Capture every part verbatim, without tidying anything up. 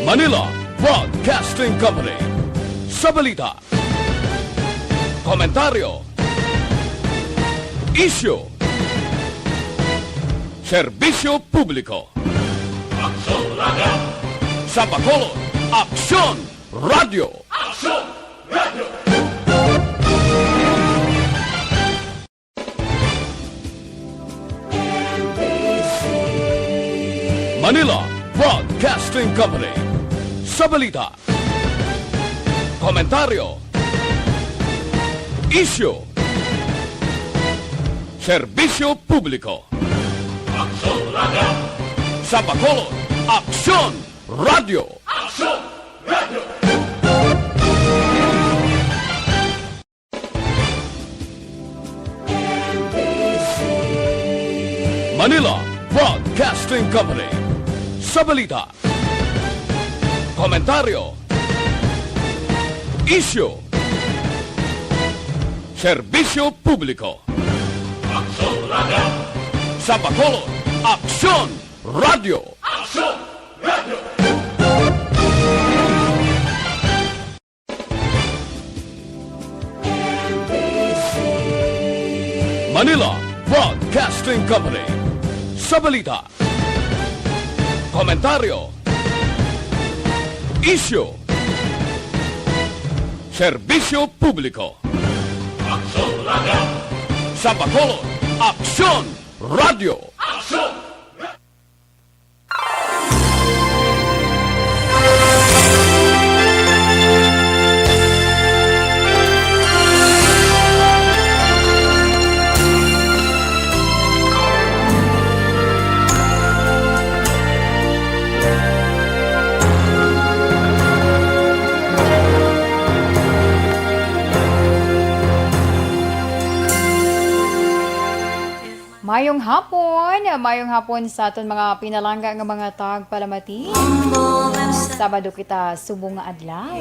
Manila Broadcasting Company. Sa balita, komentaryo, isyu, serbisyo publiko. Aksyon Radio! Sa Bacolod, Aksyon Radio! Aksyon Radio! Manila Broadcasting Company. Sa balita, komentaryo, isyu, serbisyo publiko. Aksyon Radio! Sa Bacolod, Aksyon Radio! Aksyon Radio! Manila Broadcasting Company. Sa balita, komentaryo, isyu, serbisyo publiko. Aksyon Radio! Sa Bacolod, Aksyon Radio! Aksyon Radio! Manila Broadcasting Company. Sa balita, komentaryo, isyu, serbisyo publiko. Aksyon Radio! Sa Bacolod, Aksyon Radio! Aksyon! Mayong hapon, mayong hapon sa aton mga pinalangga nga mga tagpalamati. Sabado kita subong nga adlaw.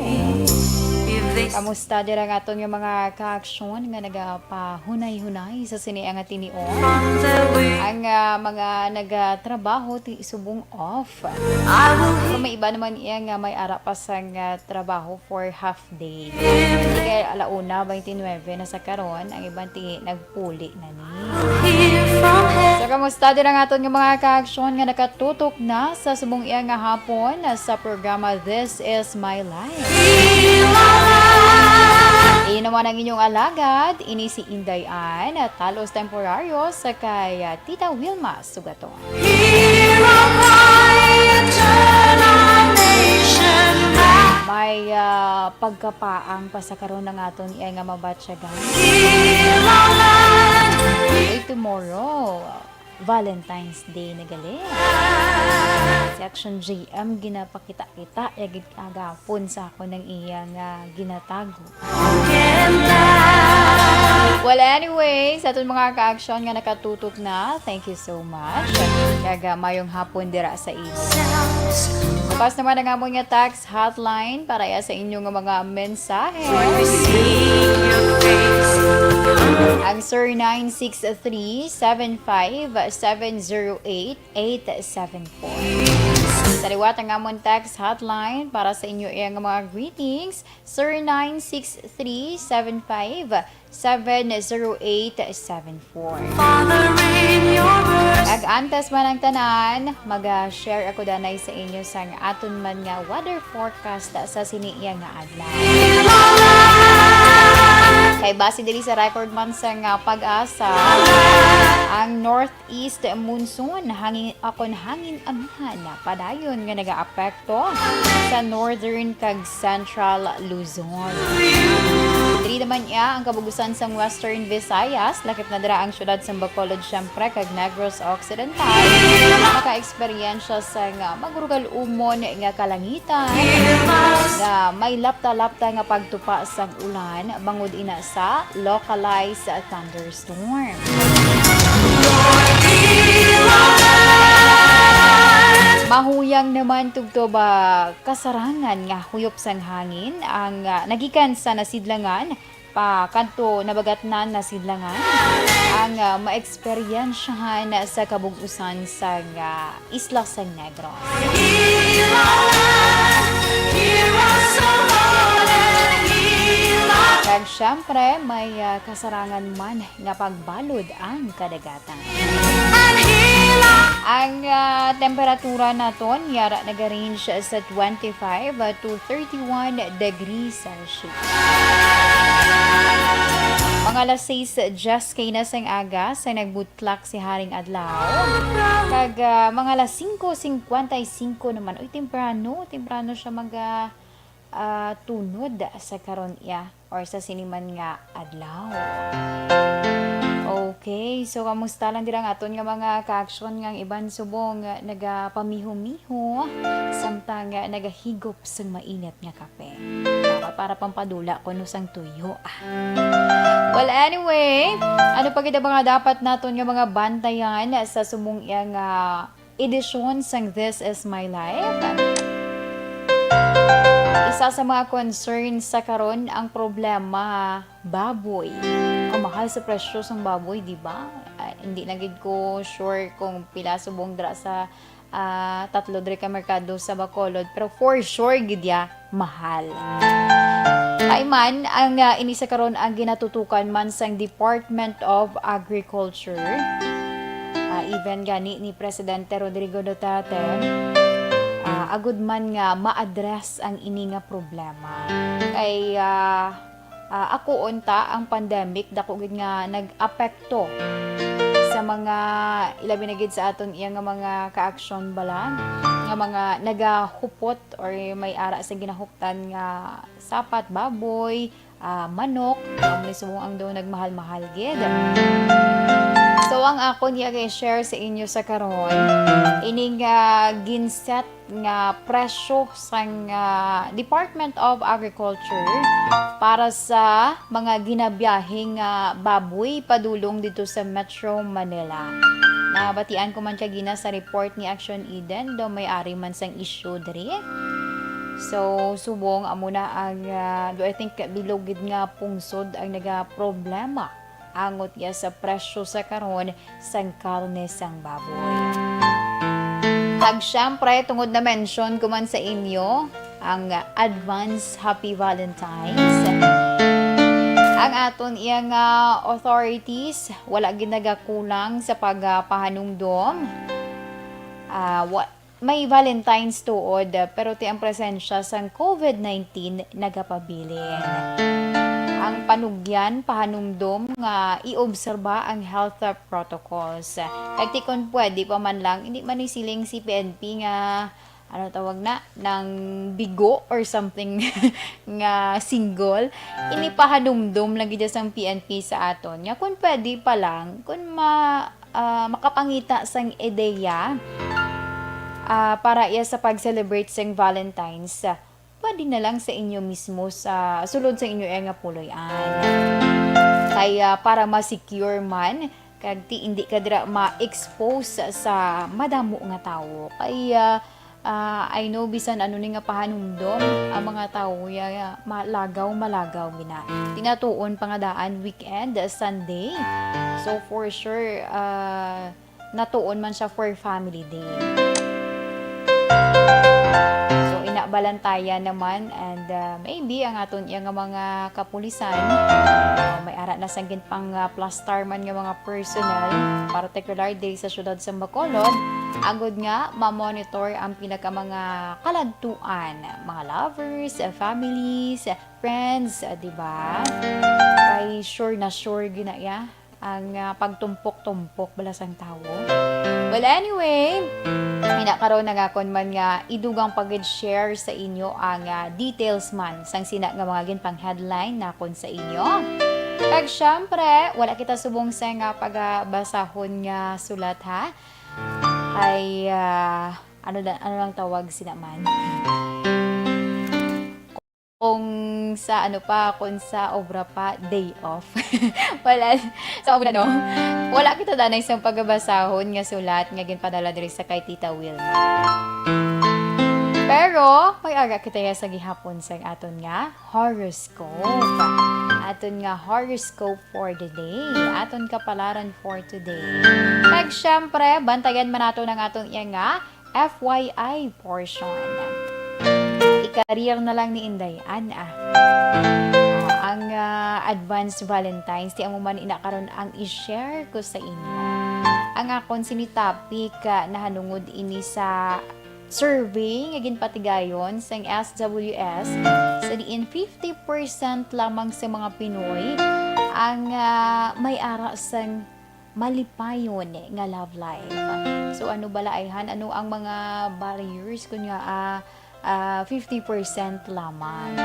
Kamusta dira nga aton nga mga kaaksyon nga nagapahunay-hunay sa sini nga tinion? Ang, ah, mga nagatrabaho ti subong off. Pero may iba naman iya nga may ara pa sang, ah, trabaho for half day. Kay ala una twenty-nine na sa karon, ang iban ti nagpuli na ni. So, kamusta dira nga aton nga mga kaaksyon nga nakatutok na sa subong iya nga hapon sa programa This Is My Life? Ini naman ang inyong alagad, ini si Inday Ann, talos temporaryo sa kay, ah, Tita Wilma Sugaton. May, ah, pagkapaang pa sa karon ang aton iya nga mabatyagan. Kay tomorrow, Valentine's Day na gali. Si Action J M ginapakita-kita ya gid agapon sa akon ang iya nga ginatago. Well, anyway, sa aton mga ka-action nga nakatutok na, thank you so much. Kag, ah, mayong hapon dira sa inyo. Bukas naman ang amon nga text hotline para ya sa inyo nga mga mensahe. Ang zero nine six three, seven five seven zero eight, eight seven four. Sa liwat ang amon text hotline para sa inyo iya nga mga greetings, zero nine six three, seven five seven zero eight seven four. Father, in your mercy. Kag antes man ang tanan, mag-share ako danay sa inyo sang aton man nga weather forecast sa sini iya nga adlaw. Kay base diri sa record man sang, ah, PAGASA, ang north east monsoon, hangin, akon hangin amihan, padayon nga nagaapekto sa northern kag central Luzon. Diri naman iya ang kabug-usan sang Western Visayas, lakip na dira ang siyudad sang Bacolod, syempre, kag Negros Occidental. Maka-eksperyensya sang, ah, magrugal-umon nga kalangitan nga may lapta-lapta nga pagtupa sang ulan, bangod ina sa localized thunderstorm. Mahuyang naman tubtob, ah, kasarangan nga huyop sang hangin ang, ah, nagikan sa nasidlangan pa kadto nabagatnan nasidlangan ang, ah, maeksperyensyahan sa kabug-usan sang, ah, isla sang Negros. Siyempre, may, ah, kasarangan man nga pagbalod ang kadagatan. Ang, ah, temperatura naton yara nag-range sa twenty-five to thirty-one degrees Celsius. Mga alas sais diyes kay na sang aga sa nagbutlak si Haring Adlaw. Kag, ah, mga alas singko singkwenta y singko naman. Uy, temprano, temprano siya mag, ah, ah, tunod sa karon iya or sa sini man nga adlaw. Okay, so kamusta lang dira ang aton nga mga ka-action nga ang iban subong, ah, nagapamiho-miho, samtang, ah, nagahigop sang mainit nga kape. Para, para pampadula kuno sang tuyo, ah. Well, anyway, ano pa gid ang mga dapat naton nga mga bantayan sa subong iya nga edisyon sang This Is My Life? Isa sa mga concern sa karon ang problema baboy. Ang mahal sa presyo sang baboy, di ba? Ah, hindi na gid ko sure kung pila subong dira sa, ah, tatlo diri ka merkado sa Bacolod, pero for sure gid ya, mahal. Kay man, ang, ah, ini sa karon ang ginatutukan man sang Department of Agriculture. Ah, even gani ni Presidente Rodrigo Duterte, ah, agud man nga ma-address ang ini nga problema. Kay, ah, ah, ako unta ang pandemic, dako gid nga nag-apekto sa mga, ilabi na gid sa aton iya nga mga ka-action bala, nga mga nagahupot or may ara sa ginahuptan nga sapat, baboy, ah, manok, amo ni subong ang daw nagmahal-mahal gid. So, ang akon iya i-share sa inyo sa karon, ining, ah, ginset nga presyo sang, ah, Department of Agriculture para sa mga ginabiyahing, ah, baboy padulong dito sa Metro Manila. Nabatian ko man kagina sa report ni Action Eden, daw may ari man sang issue diri. So, subong amo na ang, ah, do I think bilog gid nga pungsod ang nagaproblema angot niya sa presyo sa karon sang karne sang baboy. Kag syempre, tungod na mention ko man sa inyo ang advance Happy Valentine's, ang aton iya nga authorities wala gid nagakulang sa pagpahanumdom. Ah, wa-, may Valentine's tuod, pero ti ang presensya sang COVID nineteen nagapabilin. Ang panugyan, pahanumdom nga i-obserba ang health protocols. Kag ti kon pwede pa man lang, hindi man ni siling si P N P nga, ano tawag na, nang bigo or something nga single. Ini pahanumdom lang gid sang P N P sa aton. Nga kung pwede pa lang, kung ma-, ah, makapangita sang ideya, ah, para iya sa pag-celebrate sang Valentine's, ah, pwede na lang sa inyo mismo sa sulod sa inyo iya nga puloy-an. Kaya para ma-secure man, kag ti indi ka dira ma-expose sa madamo nga tawo. Kaya, ah, I know bisan ano ni nga pahanumdom, ang mga tawo ya, ya, malagaw, malagaw gina. Tinatuon pa nga daan weekend, Sunday. So, for sure, ah, natuon man siya for Family Day. So, ina, balantayan naman, and, ah, maybe ang aton iya nga mga kapulisan, ah, may ara na sang ginpang, ah, plastar man nga mga personnel, particular diri sa siyudad sa Bacolod, agud nga ma-monitor ang pinaka mga kaladtuan, mga lovers, ah, families, ah, friends, ah, di ba? Kay sure na sure gina iya ang, ah, pagtumpok-tumpok bala sang tawo. Well, anyway, ina, karon nagakon man nga idugang pa gid share sa inyo ang, ah, details man sang sina nga mga ginpang-headline nakon sa inyo. Kag syempre, wala kita subong sa nga pagabasahon nga sulat, ha? Ay, ah, ano da-, ano lang tawag sina man? Kung sa ano pa, kung sa obra pa, day off. Wala, sa obra, no? Wala kita danay sang pagabasahon nga sulat nga ginpadala diri sa kay Tita Wilma. Pero, may aga kita ya sa gihapon sang aton nga horoscope. Aton nga horoscope for the day. Aton kapalaran for today. Kag syempre, bantayan man nato ang aton iya nga F Y I portion. I-career na lang ni Inday Ana. Ang Ah, advance Valentine's, ti amo man ina karon ang i-share ko sa inyo. Ang akon sini topic, ah, nahanungod ini sa survey nga ginpatigayon sang S W S, sa diin fifty percent lamang sa mga Pinoy ang, ah, may ara sang malipayon nga love life. So, ano bala, ayhan? Ano ang mga barriers kun nga, ah, ah, fifty percent lamang?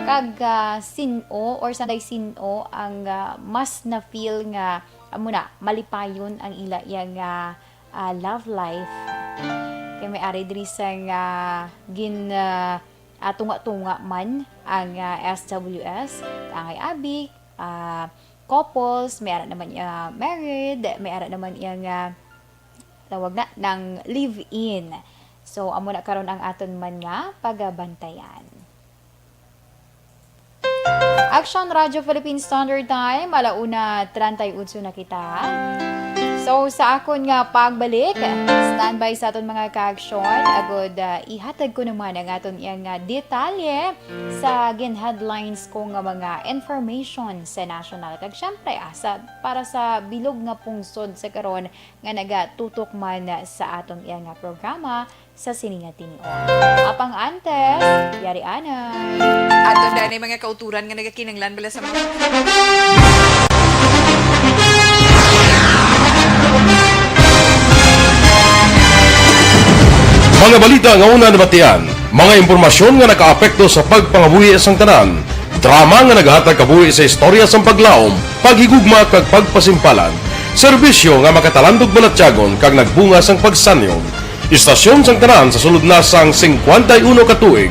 Kag, ah, sin-o or sanday sin-o ang, ah, mas na-feel nga, amo na, malipayon ang ila iya nga, ah, love life? Kay may ari diri sang, ah, gin, ah, ah, tunga-tunga man ang, ah, S W S, angay abi, ah, couples, may ara naman iya married, may ara naman iya nga tawag na nang live-in. So, amo na karon ang aton man nga pagabantayan. Action Radio Philippine Standard Time, ala una treinta y ocho na kita. So, sa akon nga pagbalik, standby sa aton mga ka-aksyon, agud, ah, ihatag ko naman ang aton iyang, ah, detalye sa gin-headlines ko nga mga information sa national. Kag syempre, ah, sa, para sa bilog nga pungsod sa karon nga nagatutok man sa aton iyang nga programa, sa sini nga tion. Apang antes, yari anay. Aton danay mga kauturan nga nagakinahanglan bala sa mga Mga balita nga una nabatian, mga impormasyon nga nakaapekto sa pagpangabuhi sang tanan, drama nga nagahatag kabuhi sa istorya sang paglaom, paghigugma kag pagpasimpalan, serbisyo nga makatalandog balatyagon kag nagbunga sang pagsanyog. Istasyon sang tanan sa sulod na sang singkwenta y uno ka tuig.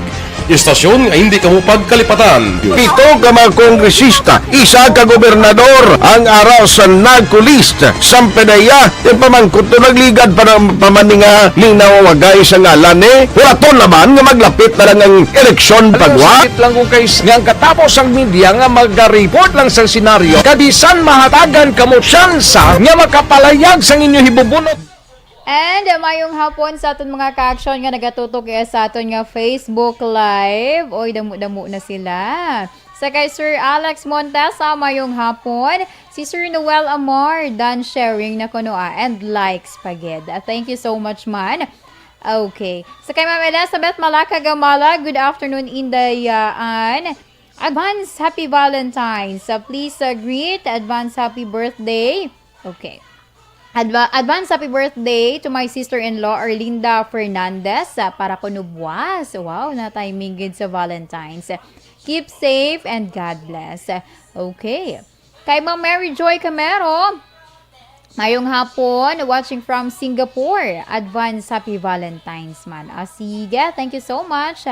Istasyon nga hindi kamo pagkalipatan. Pito ka mga kongresista, isa ka gobernador ang ara sa NAGCO list. Samtang iya, yung pamangkot to nagligad pa ng pamaninga ning nawawagay sa ngalan ni Huraton naman nga maglapit na lang ang eleksyon. Alam mo, pagwa. Sakit lang kung kay nga ang katapos ang media nga magareport lang sa senaryo, kabisan mahatagan kamo tsansa nga makapalayag sang inyo hibubunot. And, uh, mayong hapon sa aton mga ka-action nga nagatutok, eh, sa aton nga Facebook Live. Oy, damo-damo na sila. Sa kay Sir Alex Montesa, mayong hapon. Si Sir Noel Amar, done sharing na kuno, ah, and likes pa gid. Ah, thank you so much, man. Okay. Sa kay Ma'am Elizabeth Malaka Gamala, good afternoon, Inday, uh, Ann. Advance happy Valentine's. Uh, please, uh, greet advance happy birthday. Okay. Adva-, advance happy birthday to my sister-in-law, Erlinda Fernandez, ah, para kuno buwas. Wow, na timing gid sa Valentine's. Keep safe and God bless. Okay. Kay Ma'am Mary Joy Camero, mayong hapon, watching from Singapore. Advance happy Valentine's man. Ah, sige, thank you so much.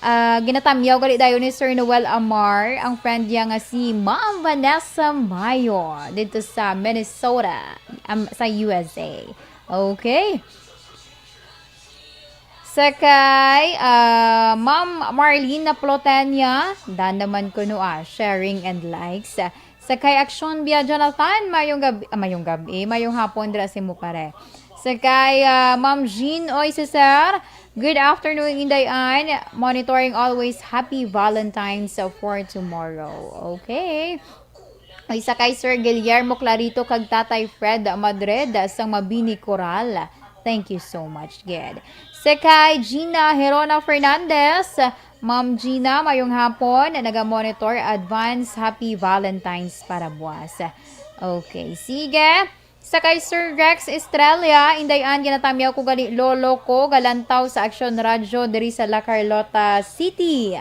Ah, ginatamyaw gali dayon ni Sir Noel Amar ang friend niya nga si Ma'am Vanessa Mayo dito sa Minnesota, am, sa U S A. Okay. Sa kay, ah, Ma'am Marlene Naplotenia, dan naman kuno, ah, sharing and likes. Sa kay Action Bia Jonathan, mayong gab-, ah, mayong gabi, mayong hapon dira sa imo pare. Sa kay, ah, Ma'am Jean Oy Cesar, good afternoon, Inday Ann. Monitoring always. Happy Valentine's for tomorrow. Okay. Ay, sa kay Sir Guillermo Clarito kag Tatay Fred Madrid sang Mabini Coral. Thank you so much, gid. Sa kay Gina Herona Fernandez, Ma'am Gina, mayong hapon. Naga-monitor, advance happy Valentine's para buwas. Okay, sige. Sa kay Sir Rex Estrella, Inday Ann, ginatamyaw ko gali lolo ko, galantaw sa Action Radyo diri sa La Carlota City,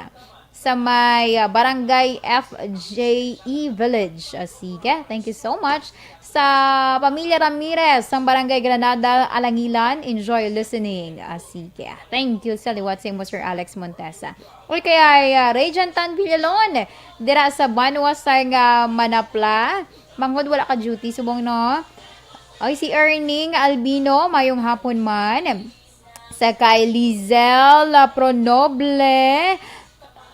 sa may, ah, Barangay F J E Village. Ah, sige, thank you so much. Sa pamilya Ramirez, sa Barangay Granada, Alangilan, enjoy listening. Ah, sige, thank you sa liwat sa imo, Sir Alex Montesa. Or kaya, ah, Regent Tan Villalon, dira sa Banwa sa nga Manapla. Manghod, wala ka duty, subong, no? Oy, si Erning Albino, mayong hapon man. Sa kay Lizelle Pronoble.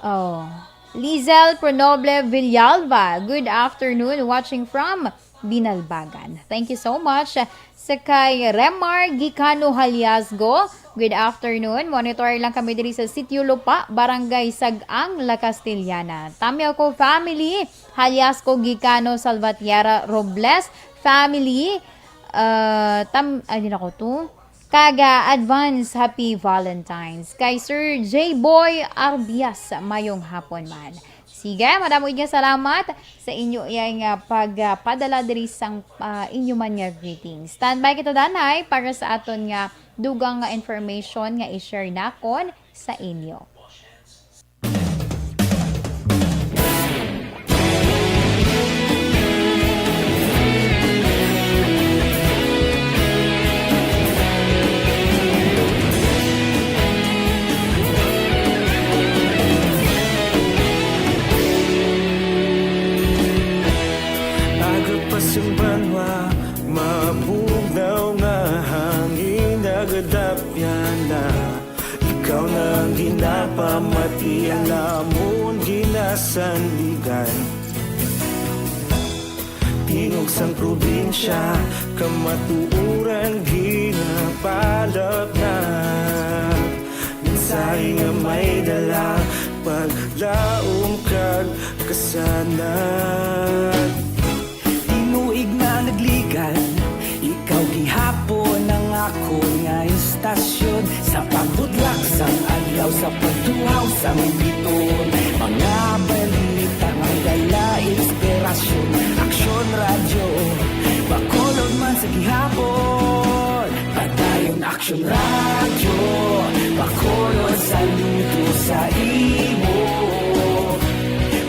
Oh, Lizelle Pronoble Villalba. Good afternoon, watching from Binalbagan. Thank you so much sa kay Remar Gicano Haliasgo. Good afternoon. Monitor lang kami diri sa Sitio Lupa, Barangay Sag-ang, La Castellana. Tamyaw ko family, Haliasgo Gicano Salvatierra Robles family. Ah, tam-, ay, di na ko to. Kag, ah, advance happy Valentine's kay Sir J Boy Arbias. Mayong hapon man. Sige, madamo nga salamat sa inyo iya nga pagpadala diri sang, ah, inyo man nga greetings. Standby kita danay para sa aton nga dugang nga information nga i-share nakon sa inyo. Aga pa sing banwa, mabugnaw nga hangin, nagadapyan na. Ikaw na ang ginapamati, ang amon ginasandigan. Tingog sang probinsya, kamatuoran ginapalapnat. Mensahe nga may dala, paglaom kag kasanag. Tinuig na nagligad, ikaw gihapon ang akon nga istasyon. Sa pagbudlak sang adlaw, sa pagtuhaw sang biton, mga balita nga dala inspirasyon. Aksyon Radyo, Bacolod man sa gihapon. Padayon Aksyon Radyo, Bacolod, saludo sa imo.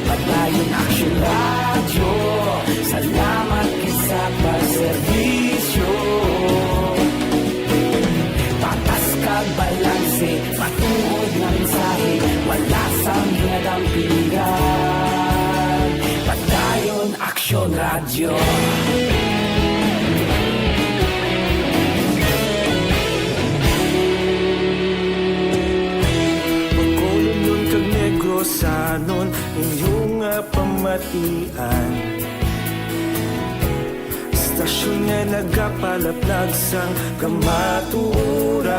Padayon Aksyon Radyo, salamat gid sa pagserbisyo. Patas kag balanse, matuod nga mensahe, wala sang ginadampigan. Padayon Aksyon Radyo. Bacolodnon kag Negrosanon, inyo nga pamatian. Istasyon nga nagapalaplag sang kamatuoran.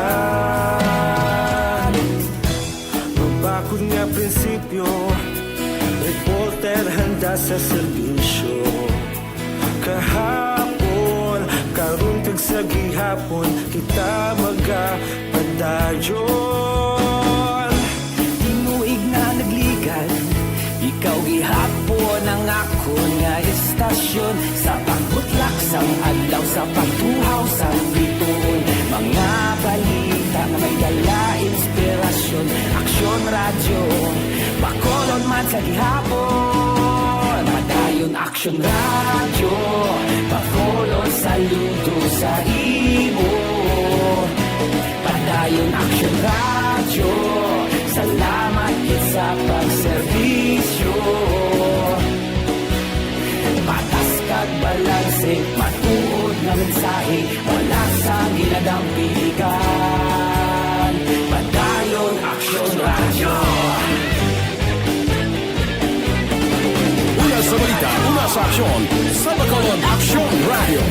Mabakod nga prinsipyo, reporter handa sa serbisyo. Kahapon, karon kag sa gihapon, kita magapadayon. Tinuig na nagligad, ikaw gihapon ang akon nga istasyon. Sa pagbutlak sang adlaw, sa pagtuhaw sang bituon, mga balita nga may dala inspirasyon. Aksyon Radyo, Bacolod man sa gihapon. Padayon Aksyon Radyo, Bacolod, saludo sa imo. Padayon Aksyon Radyo, salamat gid sa pagserbisyo. Patas kag balanse, matuod nga mensahe, wala sang ginadampigan. Padayon Aksyon Radyo. Una sa balita, una sa aksyon, sa Bacolod Aksyon Radyo.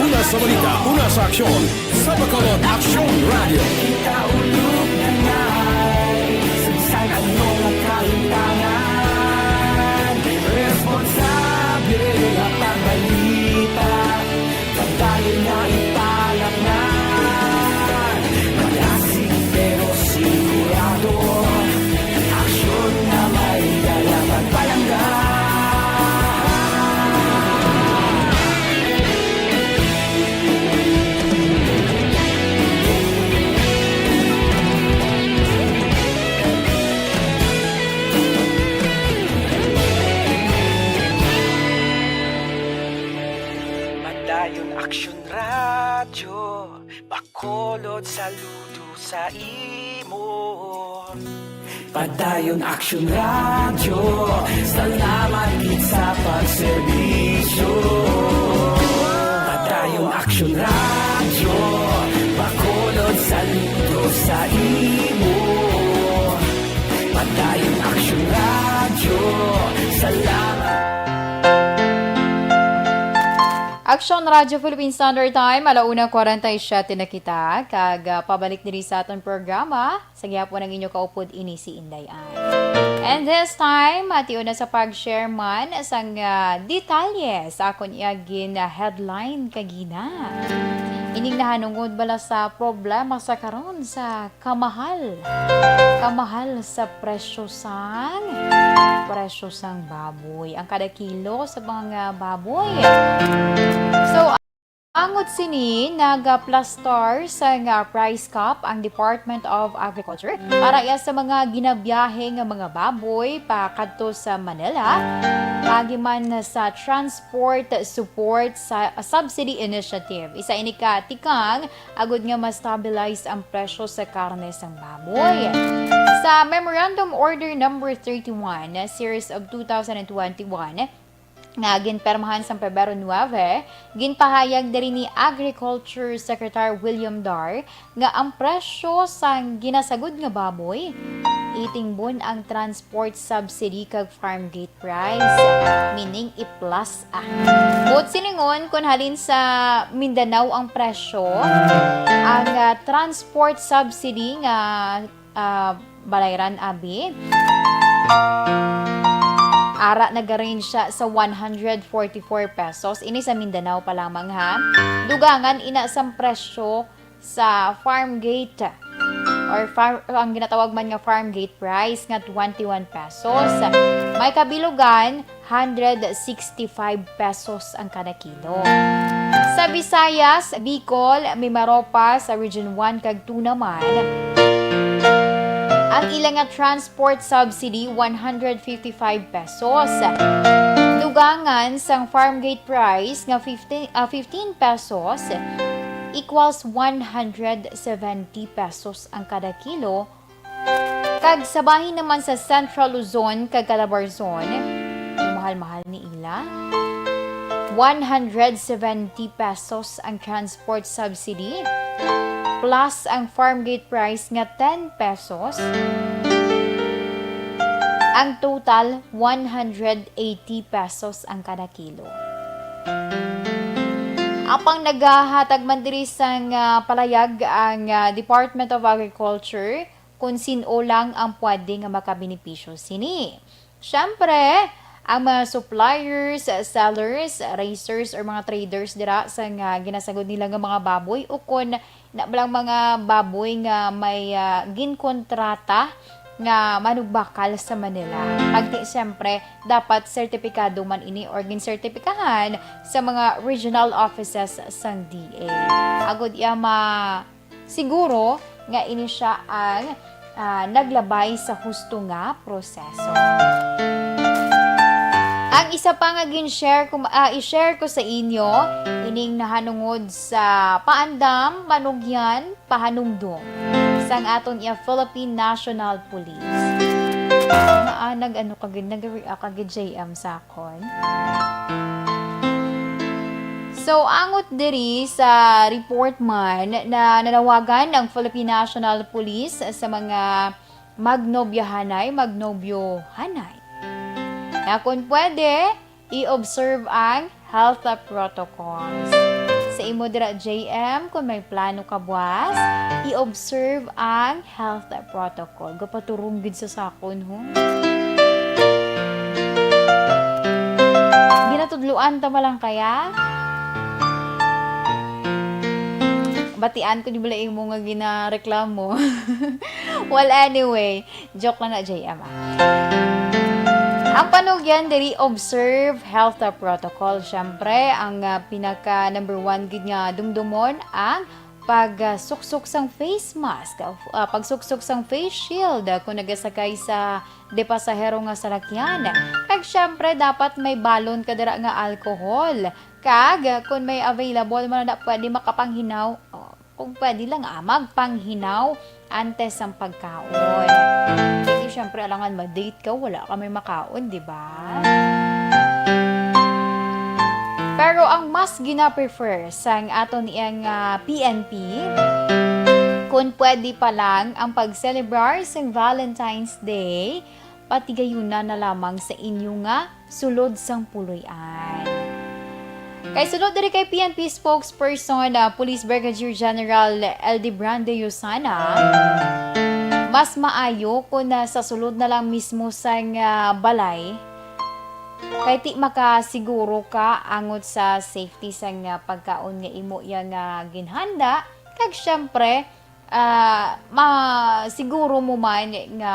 Una sa balita, una sa aksyon, sa Bacolod Aksyon Radyo. Kita ulog na ngay, sagsag ang mga kahintangan. Responsable nga pagbalita, pagdayon nga ipalapnan. Malasig pero sigurado, aksyon nga may dala pagpalangga. Padayon Aksyon Radyo, Bacolod, saludo sa imo. Padayon Aksyon Radyo, salamat gid sa pagserbisyo. Padayon Aksyon Radyo, Bacolod, saludo sa imo. Padayon Aksyon Radyo, Action Radio Philippine Standard Time, ala una kwarenta y siyete na kita, kag, ah, pabalik diri sa aton programa. Sa gihapon ang inyo kaupod ini si Inday Ann. And this time, ation na sa pag-share man sang, ah, detalye sa akon iya gin, ah, headline kagina. Ining nahanungod bala sa problema sa karon sa kamahal. Kamahal sa presyo sang, presyo sang baboy. Ang kada kilo sa mga baboy. So, angot sini, nagaplastar sang price cap ang Department of Agriculture para iya sa mga ginabiyahe nga mga baboy pakadto sa Manila, agi man sa Transport Support sa Subsidy Initiative. Isa ini ka tikang agud nga ma-stabilize ang presyo sa karne sang baboy. Sa Memorandum Order Number thirty-one, Series of two thousand and twenty-one, nga ginpermahan sang Pebrero nuebe, ginpahayag diri ni Agriculture Secretary William Dar nga ang presyo sang ginasagod nga baboy itingbon ang transport subsidy kag farm gate price, meaning i-plus, ah. Buot silingon, kun halin sa Mindanao ang presyo, ang, ah, transport subsidy nga, ah, balayran abi, ara nag-range siya sa one hundred forty-four pesos. Ini sa Mindanao pa lamang, ha. Dugangan ina sang presyo sa farm gate or far-, ang ginatawag man nga farm gate price nga twenty-one pesos. May kabilugan, hundred sixty-five pesos ang kada kilo. Sa Visayas, Bicol, Mimaropa, sa Region one kag two naman, ang ila nga transport subsidy, one hundred fifty-five pesos. Dugangan sang farm gate price nga fifteen, ah, fifteen pesos equals one hundred seventy pesos ang kada kilo. Kag sa bahin naman sa Central Luzon kag Calabarzon, yung mahal-mahal ni ila, one hundred seventy pesos ang transport subsidy, plus ang farm gate price nga ten pesos, ang total, one hundred eighty pesos ang kada kilo. Apang nagahatag man diri sang, ah, palayag ang, ah, Department of Agriculture kung sin-o lang ang pwede nga makabenepisyo sini. Siyempre, ang mga suppliers, sellers, raisers, or mga traders dira sa nga ginasagod nila nga mga baboy, ukon na lang mga baboy nga may, ah, ginkontrata nga manugbakal sa Manila. Kag ti-, siyempre, dapat sertipikado man ini or ginsertipikahan sa mga regional offices sang D A. Agod iya ma-, siguro nga ini sia ang, ah, naglabay sa husto nga proseso. Ang isa pa nga gin-share ko, ah, i-share ko sa inyo, ining nahanungod sa paandam, panugyan, pahanumdom sang aton iya Philippine National Police. Nga, ah, nag-ano ka gid, nag-react ka gid, J M, sa akon. So, angot diri sa report man na nanawagan ang Philippine National Police sa mga magnobyahanay, magnobyohanay, na kung pwede, i-observe ang health protocols. Sa imo dira, J M, kung may plano ka buwas, i-observe ang health protocol. Gapaturong gid sa sakon, ho. Ginatudloan ta ba lang kaya? Batian ko di bala imo nga ginareklamo. Well, anyway, joke lang na, J M, ah. Ang panugyan diri, observe health protocol. Siyempre, ang, ah, pinaka number one gid nga dumdumon ang pag, ah, suksok sang face mask, ah, pagsuksok sang face shield, ah, kung nagasakay sa de pasahero nga salakyan. Kag siyempre, dapat may balon ka dira nga alcohol. Kag kung may available man na, pwede makapanghinaw, oh, kung pwede lang, ah, magpanghinaw antes ang pagkaon. Kasi siyempre, alangan ma-date ka, wala ka may makaon, di ba? Pero ang mas gina-prefer sang aton iyang, ah, P N P, kung pwede pa lang ang pag-celebrar sang Valentine's Day, patigayuna na lamang sa inyo nga sulod sang puloy-an. Kay sulod diri kay P N P spokesperson, ah, Police Brigadier General L D Brande Yusana, mas maayo kung, ah, sa sulod na lang mismo sang, ah, balay, kay ti makasiguro ka angot sa safety sang, ah, pagkaon nga imo iya nga ginhanda, kag syempre, ah, masiguro mo man nga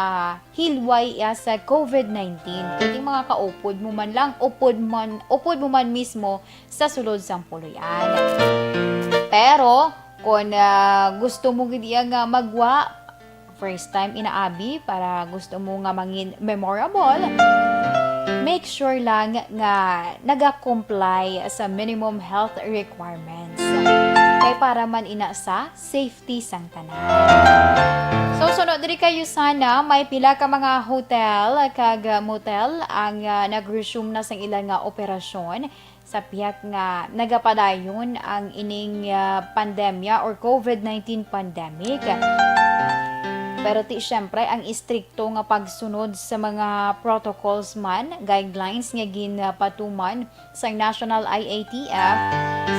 hilway iya sa covid nineteen. Kay ti makaupod mo man lang, upod man, upod mo man mismo sa sulod sang puloy-an. Pero, kung, ah, gusto mo gid iya nga magwa, first time ina abi, para gusto mo nga mangin memorable, make sure lang nga naga-comply sa minimum health requirements. Kay para man ina sa safety sang tanan. So, sunod diri kay Yusana, may pila ka mga hotel kag motel ang, ah, nag-resume na sang ila nga operasyon sa pihak nga nagapadayon ang ining, ah, pandemya or covid nineteen pandemic. Pero ti, syempre, ang istrikto nga pagsunod sa mga protocols man, guidelines nga ginpatuman sang National I A T F,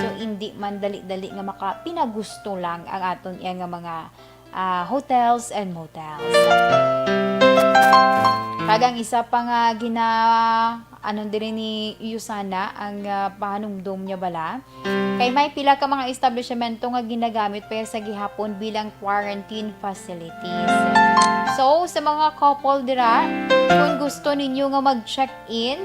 so indi man dali-dali nga makapinagusto lang ang aton iya nga mga, ah, hotels and motels. Kag ang isa pa nga gina-, ano diri ni Yusana ang, ah, pahanumdom niya bala. Kay may pila ka mga establishmento nga ginagamit pa sa gihapon bilang quarantine facilities. So, sa mga couple dira, kung gusto ninyo nga mag-check-in,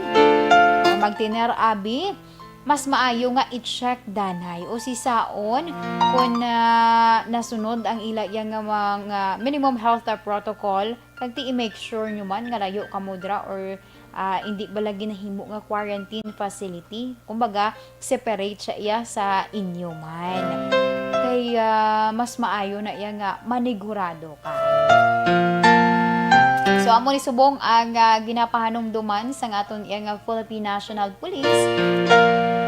o magtiner abi, mas maayo nga i-check danay o sisaon kung, ah, nasunod ang ila iya nga mga minimum health protocol, kag ti i-make sure nyo man nga layo kamo dira or, ah, indi bala ginahimo nga quarantine facility. Kumbaga, separate siya iya sa inyo man. Kay, ah, mas maayo na iya nga manigurado ka. So, amo ni subong ang, ah, ginapahanumduman sang aton iya nga Philippine National Police.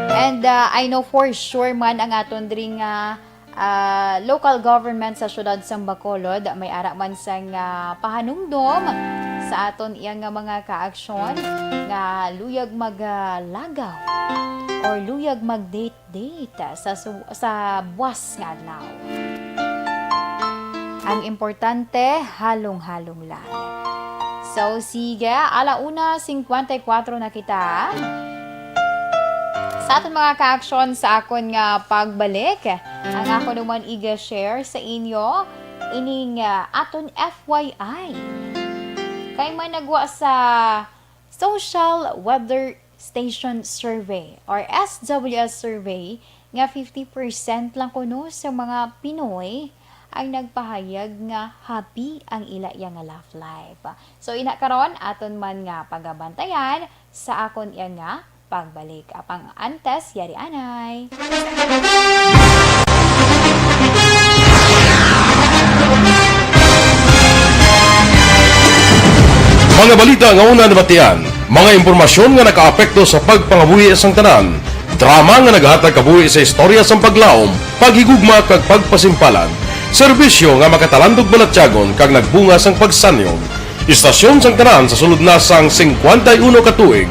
And, ah, I know for sure man ang aton diri nga, ah, local government sa siyudad sang Bacolod, may ara man sang, ah, pahanumdom sa aton iya nga mga kaaksyon nga luyag maglagaw or luyag mag-date date sa su-, sa buwas nga adlaw. Ang importante, halong-halong lang. So, sige, ala una singkwenta y kuwatro na kita. Sa aton mga kaaksyon sa akon nga pagbalik, ang ako naman iga-share sa inyo ining, ah, aton F Y I. Kay may nagwa sa Social Weather Station Survey or S W S Survey nga fifty percent lang kuno sa mga Pinoy ang nagpahayag nga happy ang ila iya nga love life. So, ina karon, aton man nga pagabantayan sa akon iya nga pagbalik. Apang antes, yari anay. Mga balita nga una nabatian, mga impormasyon nga nakaapekto sa pagpangabuhi sang tanan, drama nga naghatag kabuhi sa istorya sang paglaom, paghigugma kag pagpasimpalan, serbisyo nga makatalandog balatyagon kag nagbunga sang pagsanyon. Istasyon sang tanan sa sulod na sang singkwenta y uno ka tuig.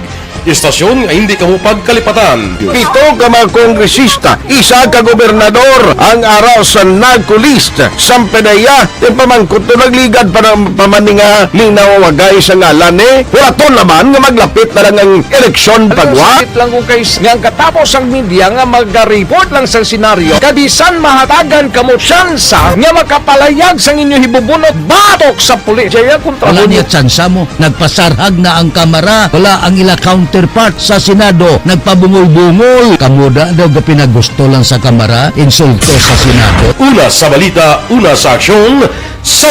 Istasyon nga hindi kamo pagkalipatan. Pito ka mga kongresista, isa ka gobernador ang ara sa NAGCO list. Sampadaya, yung pamangkot to nagligad pa ng pamaninga, linaw wagay sa ngalan eh. Wala to naman nga maglapit na lang ang eleksyon pagwa. Sakit lang kung kay nga ang katapos ang media nga maga-report lang sa senaryo, kabisan mahatagan kamo tsansa nga makapalayag sang inyo hibubunot batok sa pulis. Jaya kontra Wala mo niya tsansa mo. Nagpasarhag na ang Kamara. Wala ang ila counterpart sa Senado. Nagpabungol-bungol. Kamo da daw gapinagusto lang sa Kamara. Insulto sa Senado. Una sa balita, una sa aksyon, sa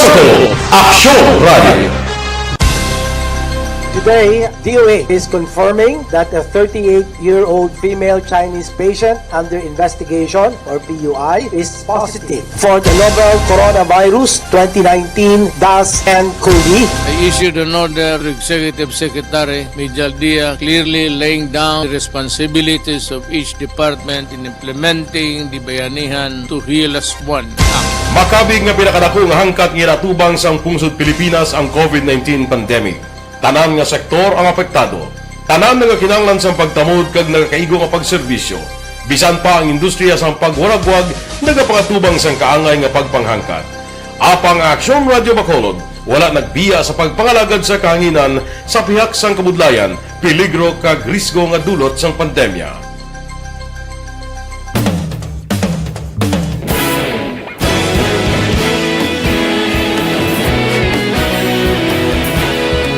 Aksyon Radio. Today, D O A is confirming that a thirty-eight-year-old female Chinese patient under investigation, or P U I, is positive for the novel coronavirus twenty nineteen dash ten COVID. I issued an order to Executive Secretary Mijal Dia, clearly laying down the responsibilities of each department in implementing the Bayanihan to Heal As One Act. Makabig nga pinakadako nga hangkat nga ginatubang sang pungsod Pilipinas ang COVID nineteen pandemic. Tanan nga sektor ang apektado. Tanan nagakinahanglan sang pagtamod kag nagakaigo nga pagserbisyo. Bisan pa ang industriya sang pagwaragwag nagapangatubang sang kaangay nga pagpanghangkat. Apang ang Aksyon Radyo Bacolod wala nagbiya sa pagpangalagad sa kahanginan sa pihak sang kabudlayan, peligro kag risgo nga dulot sang pandemya.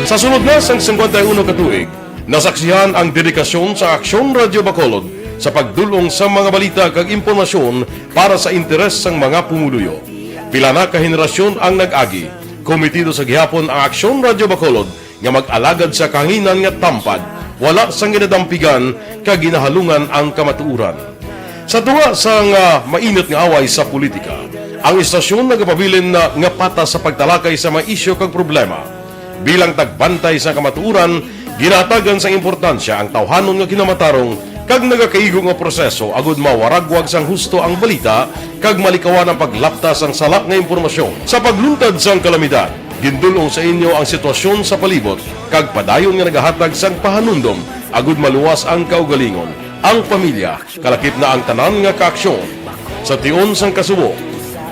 Sa sulod na sang singkwenta y uno ka tuig, nasaksihan ang dedikasyon sa Aksyon Radyo Bacolod sa pagdul-ong sa mga balita kag impormasyon para sa interes sang mga pumuluyo. Pila na ka henerasyon ang nag-agi. Komitido sa gihapon ang Aksyon Radyo Bacolod nga mag-alagad sa kahanginan nga tampad, wala sang ginadampigan kag ginahalungan ang kamatuoran. Sa tunga sang, ah, mainit nga away sa politika, ang istasyon nagapabilin na nga patas sa pagtalakay sa mga isyu kag problema. Bilang tagbantay sa kamatuoran, ginahatagan sang importansya ang tawhanon nga kinamatarong kag nagakaigo nga proseso agud mawaragwag sang husto ang balita kag malikawan ang paglapta sang sala nga impormasyon. Sa pagluntad sang kalamidad, gindul-ong sa inyo ang sitwasyon sa palibot kag padayon nga nagahatag sang pahanumdom agud maluwas ang kaugalingon, ang pamilya, kalakip na ang tanan nga kaaksyon. Sa tion sang kasubo,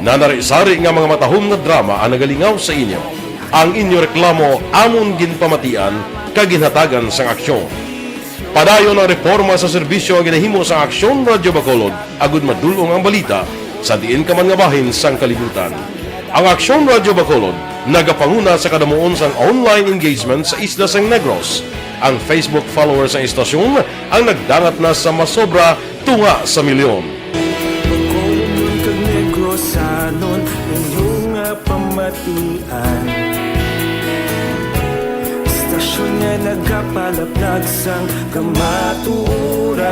nanari-sari nga mga matahom nga drama ang nagalingaw sa inyo. Ang inyo reklamo amon ginpamatian kag ginhatagan sang aksyon. Padayon ang reporma sa serbisyo nga ginahimo sa Aksyon Radyo Bacolod agud madul-ong ang balita sa diin ka man nga bahin sang kalibutan. Ang Aksyon Radyo Bacolod nagapanguna sa kadamuon sang online engagement sa isla sang Negros. Ang Facebook followers sang istasyon ang nagdangat na sa masobra tunga sa milyon. Bacolod kag Negrosanon, inyo nga pamatian. Istasyon nga nagapalaplag sang kamatuoran.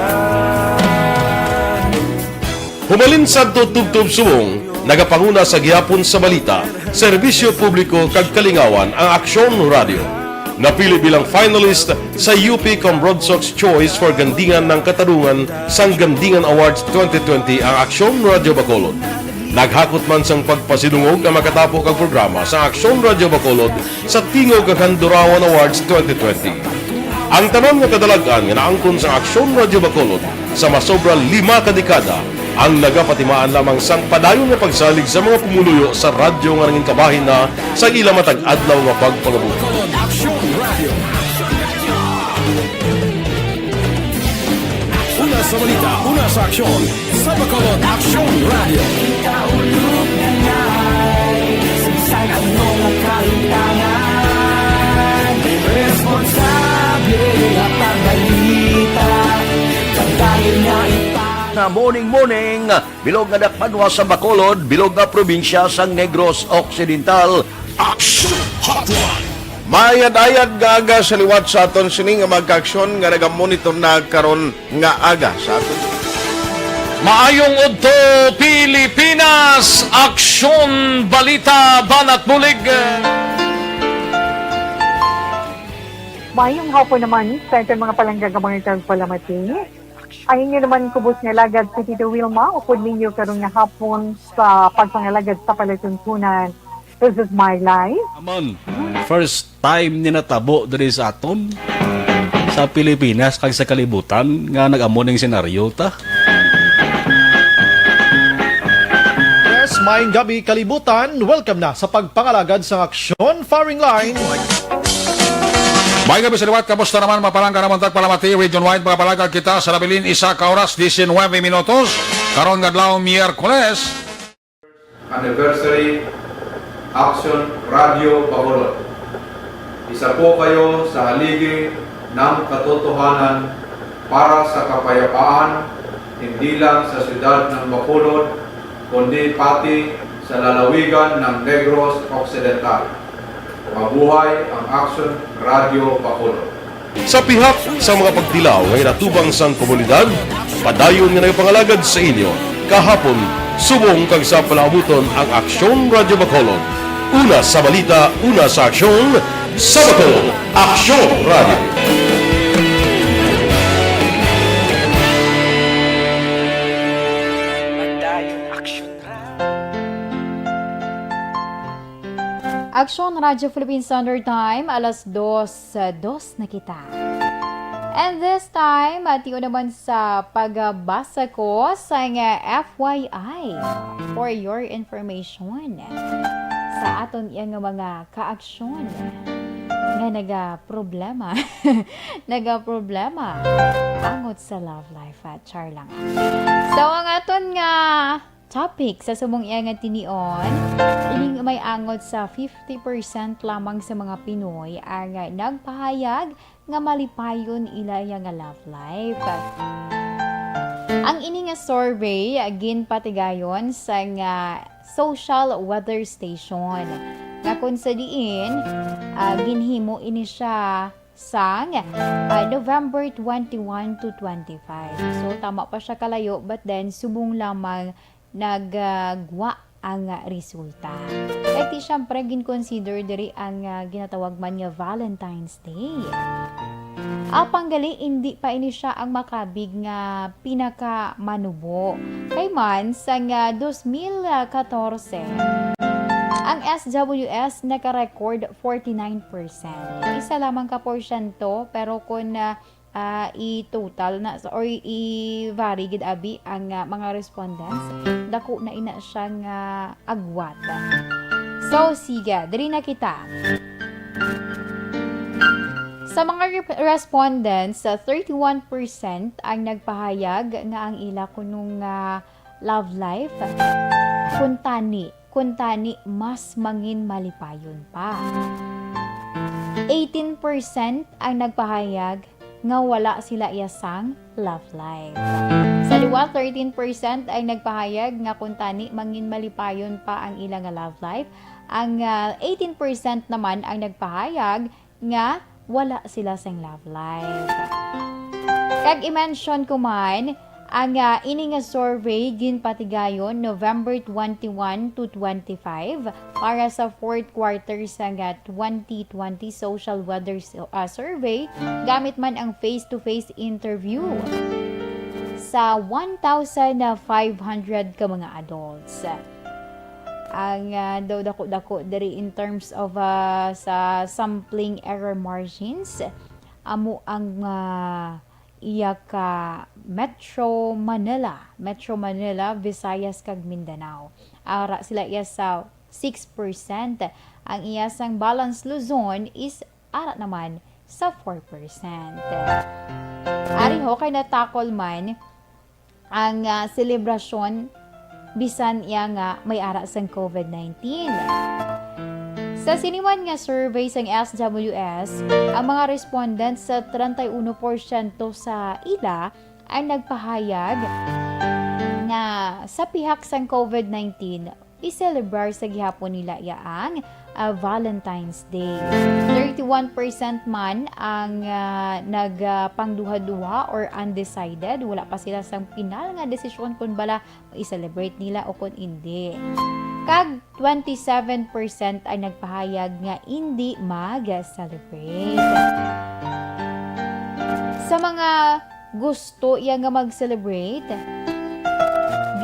Humalin sadto tubtob subong, nagapanguna sa gihapon sa balita, serbisyo publiko kag kalingawan ang Aksyon Radyo. Napili bilang finalist sa U P Cambrodsoc's Choice for Gandingan ng Katarungan sang Gandingan Awards twenty twenty ang Aksyon Radyo Bacolod. Naghakot man sang pagpasidungog ang makatapo kag programa sa Aksyon Radyo Bacolod sa Tingog kag Handurawan Awards twenty twenty. Ang tanan nga kadalag-an nga naangkon sa Aksyon Radyo Bacolod sa masobra lima ka dekada ang nagapatimaan lamang sang padayon nga pagsalig sa mga pumuluyo sa radyo nga nangin kabahin na sa ila matag adlaw nga pagpangabuhi. Bacolod Aksyon Radyo. Una sa balita, una sa aksyon, sa Bacolod Aksyon Radyo. Sa ano nga kahimtangan, responsable nga pagbalita, kag dahil nga ipa- Na morning, morning, bilog nga dakbanwa sa Bacolod, bilog nga probinsya sang Negros Occidental. Action Hotline. Maayad-ayad nga aga sa liwat sa aton sini nga mga kaaksyon nga nagamonitor na karon nga aga sa aton. Maayong udto, Pilipinas! Aksyon, balita, banat bulig. Maayong hapon naman sa aton mga palangga nga mga tagpalamati. Ang inyo naman kubos nga alagad si Tito Wilma, upod ninyo karon nga hapon sa pagpangalagad sa palatuntunan. This is my life. Amon, first time ni natabo diri sa aton, sa Pilipinas, kag sa kalibutan, nga nag-amo ning senaryo ta. Yes, maayong gabi, kalibutan. Welcome na sa pagpangalagad sa Aksyon Firing Line. Maayong gabi sa liwat. Kamusta naman, mga palangga namon tagpalamati? Region wide, mga palangga, kita sa nabilin, isa ka oras, diecinueve minutos. Karon nga adlaw, Miyerkules. Anniversary, Aksyon Radyo Bacolod. Isa po kayo sa haligi ng katotohanan para sa kapayapaan, hindi lang sa siyudad ng Bacolod, kundi pati sa lalawigan ng Negros Occidental. Mabuhay ang Aksyon Radyo Bacolod. Sa pihak sa mga pagtilaw nga ginatubang sang komunidad, padayon nga nagapangalagad sa inyo kahapon, subong kag sa palaabuton ang Aksyon Radyo Bacolod. Una sa balita, una sa aksyon, sa Bacolod, Aksyon Radyo. Padayon Aksyon Radyo. Aksyon Radyo Philippine Standard Time, alas dos, ah, dos na kita. And this time, ation naman sa pagbasa ko sang F Y I, for your information, sa aton iya nga mga kaaksyon nga nagaproblema, nagaproblema angot sa love life. Ah, char lang. So, ang aton nga topic sa subong iya nga tinion, ining may angot sa fifty percent lamang sa mga Pinoy ang nagpahayag nga malipayon ila iya nga love life. Ang ini nga survey, ah, ginpatigayon sa nga Social Weather Station, nga kung sa diin, ah, ginhimo ini siya sang, ah, November twenty-one to twenty-five. So, tama pa siya kalayo, but then, subong lamang nagagwa ang, ah, resulta. Kay ti, syempre, gin-consider diri ang, ah, ginatawag man nga Valentine's Day. Apang gali, indi pa ini siya ang makabig nga pinakamanubo. Kay man, sang, ah, dos mil katorse, ang S W S naka-record forty-nine percent. Isa lamang ka porsyento, pero kung, ah, ah, i-total na sa, or i-vary gid abi ang, ah, mga respondents, dako na ina siya nga agwat. So, sige, diri na kita. Sa mga rep-, respondents, sa thirty-one percent ang nagpahayag nga ang ila kunong, ah, love life, kuntani, kuntani mas mangin malipayon pa. Eighteen percent ang nagpahayag nga wala sila iya sang love life. Sa duwa, thirteen percent ang nagpahayag nga kuntani mangin malipayon pa ang ila nga love life. Ang, ah, eighteen percent naman ang nagpahayag nga wala sila sang love life. Kag i-mention ko man, ang, ah, ini nga survey ginpatigayon November twenty-one to twenty-five para sa fourth quarter sang, ah, twenty twenty social weather s-, ah, survey, gamit man ang face-to-face interview sa one thousand five hundred ka mga adults. Ang, ah, daw dako-dako diri in terms of, ah, sa sampling error margins, amo ang, ah, iya ka Metro Manila, Metro Manila, Visayas, kag Mindanao. Ara sila iya sa six percent. Ang iya sang balance Luzon is ara naman sa four percent. Ari ho kay natakol man ang, ah, selebrasyon bisan iya nga may ara sang covid nineteen. Sa sini man nga survey sang S W S, ang mga respondents sa treinta y uno porsyento sa ila ang nagpahayag nga sa pihak sang covid nineteen, i-celebrar sa gihapon nila iya ang, ah, Valentine's Day. Thirty-one percent man ang, ah, nag, ah, pangduha-duha or undecided. Wala pa sila sang pinal nga desisyon kon bala i-celebrate nila o kon indi. Kag twenty-seven percent ang nagpahayag nga indi mag-celebrate. Sa mga gusto iya nga mag-celebrate,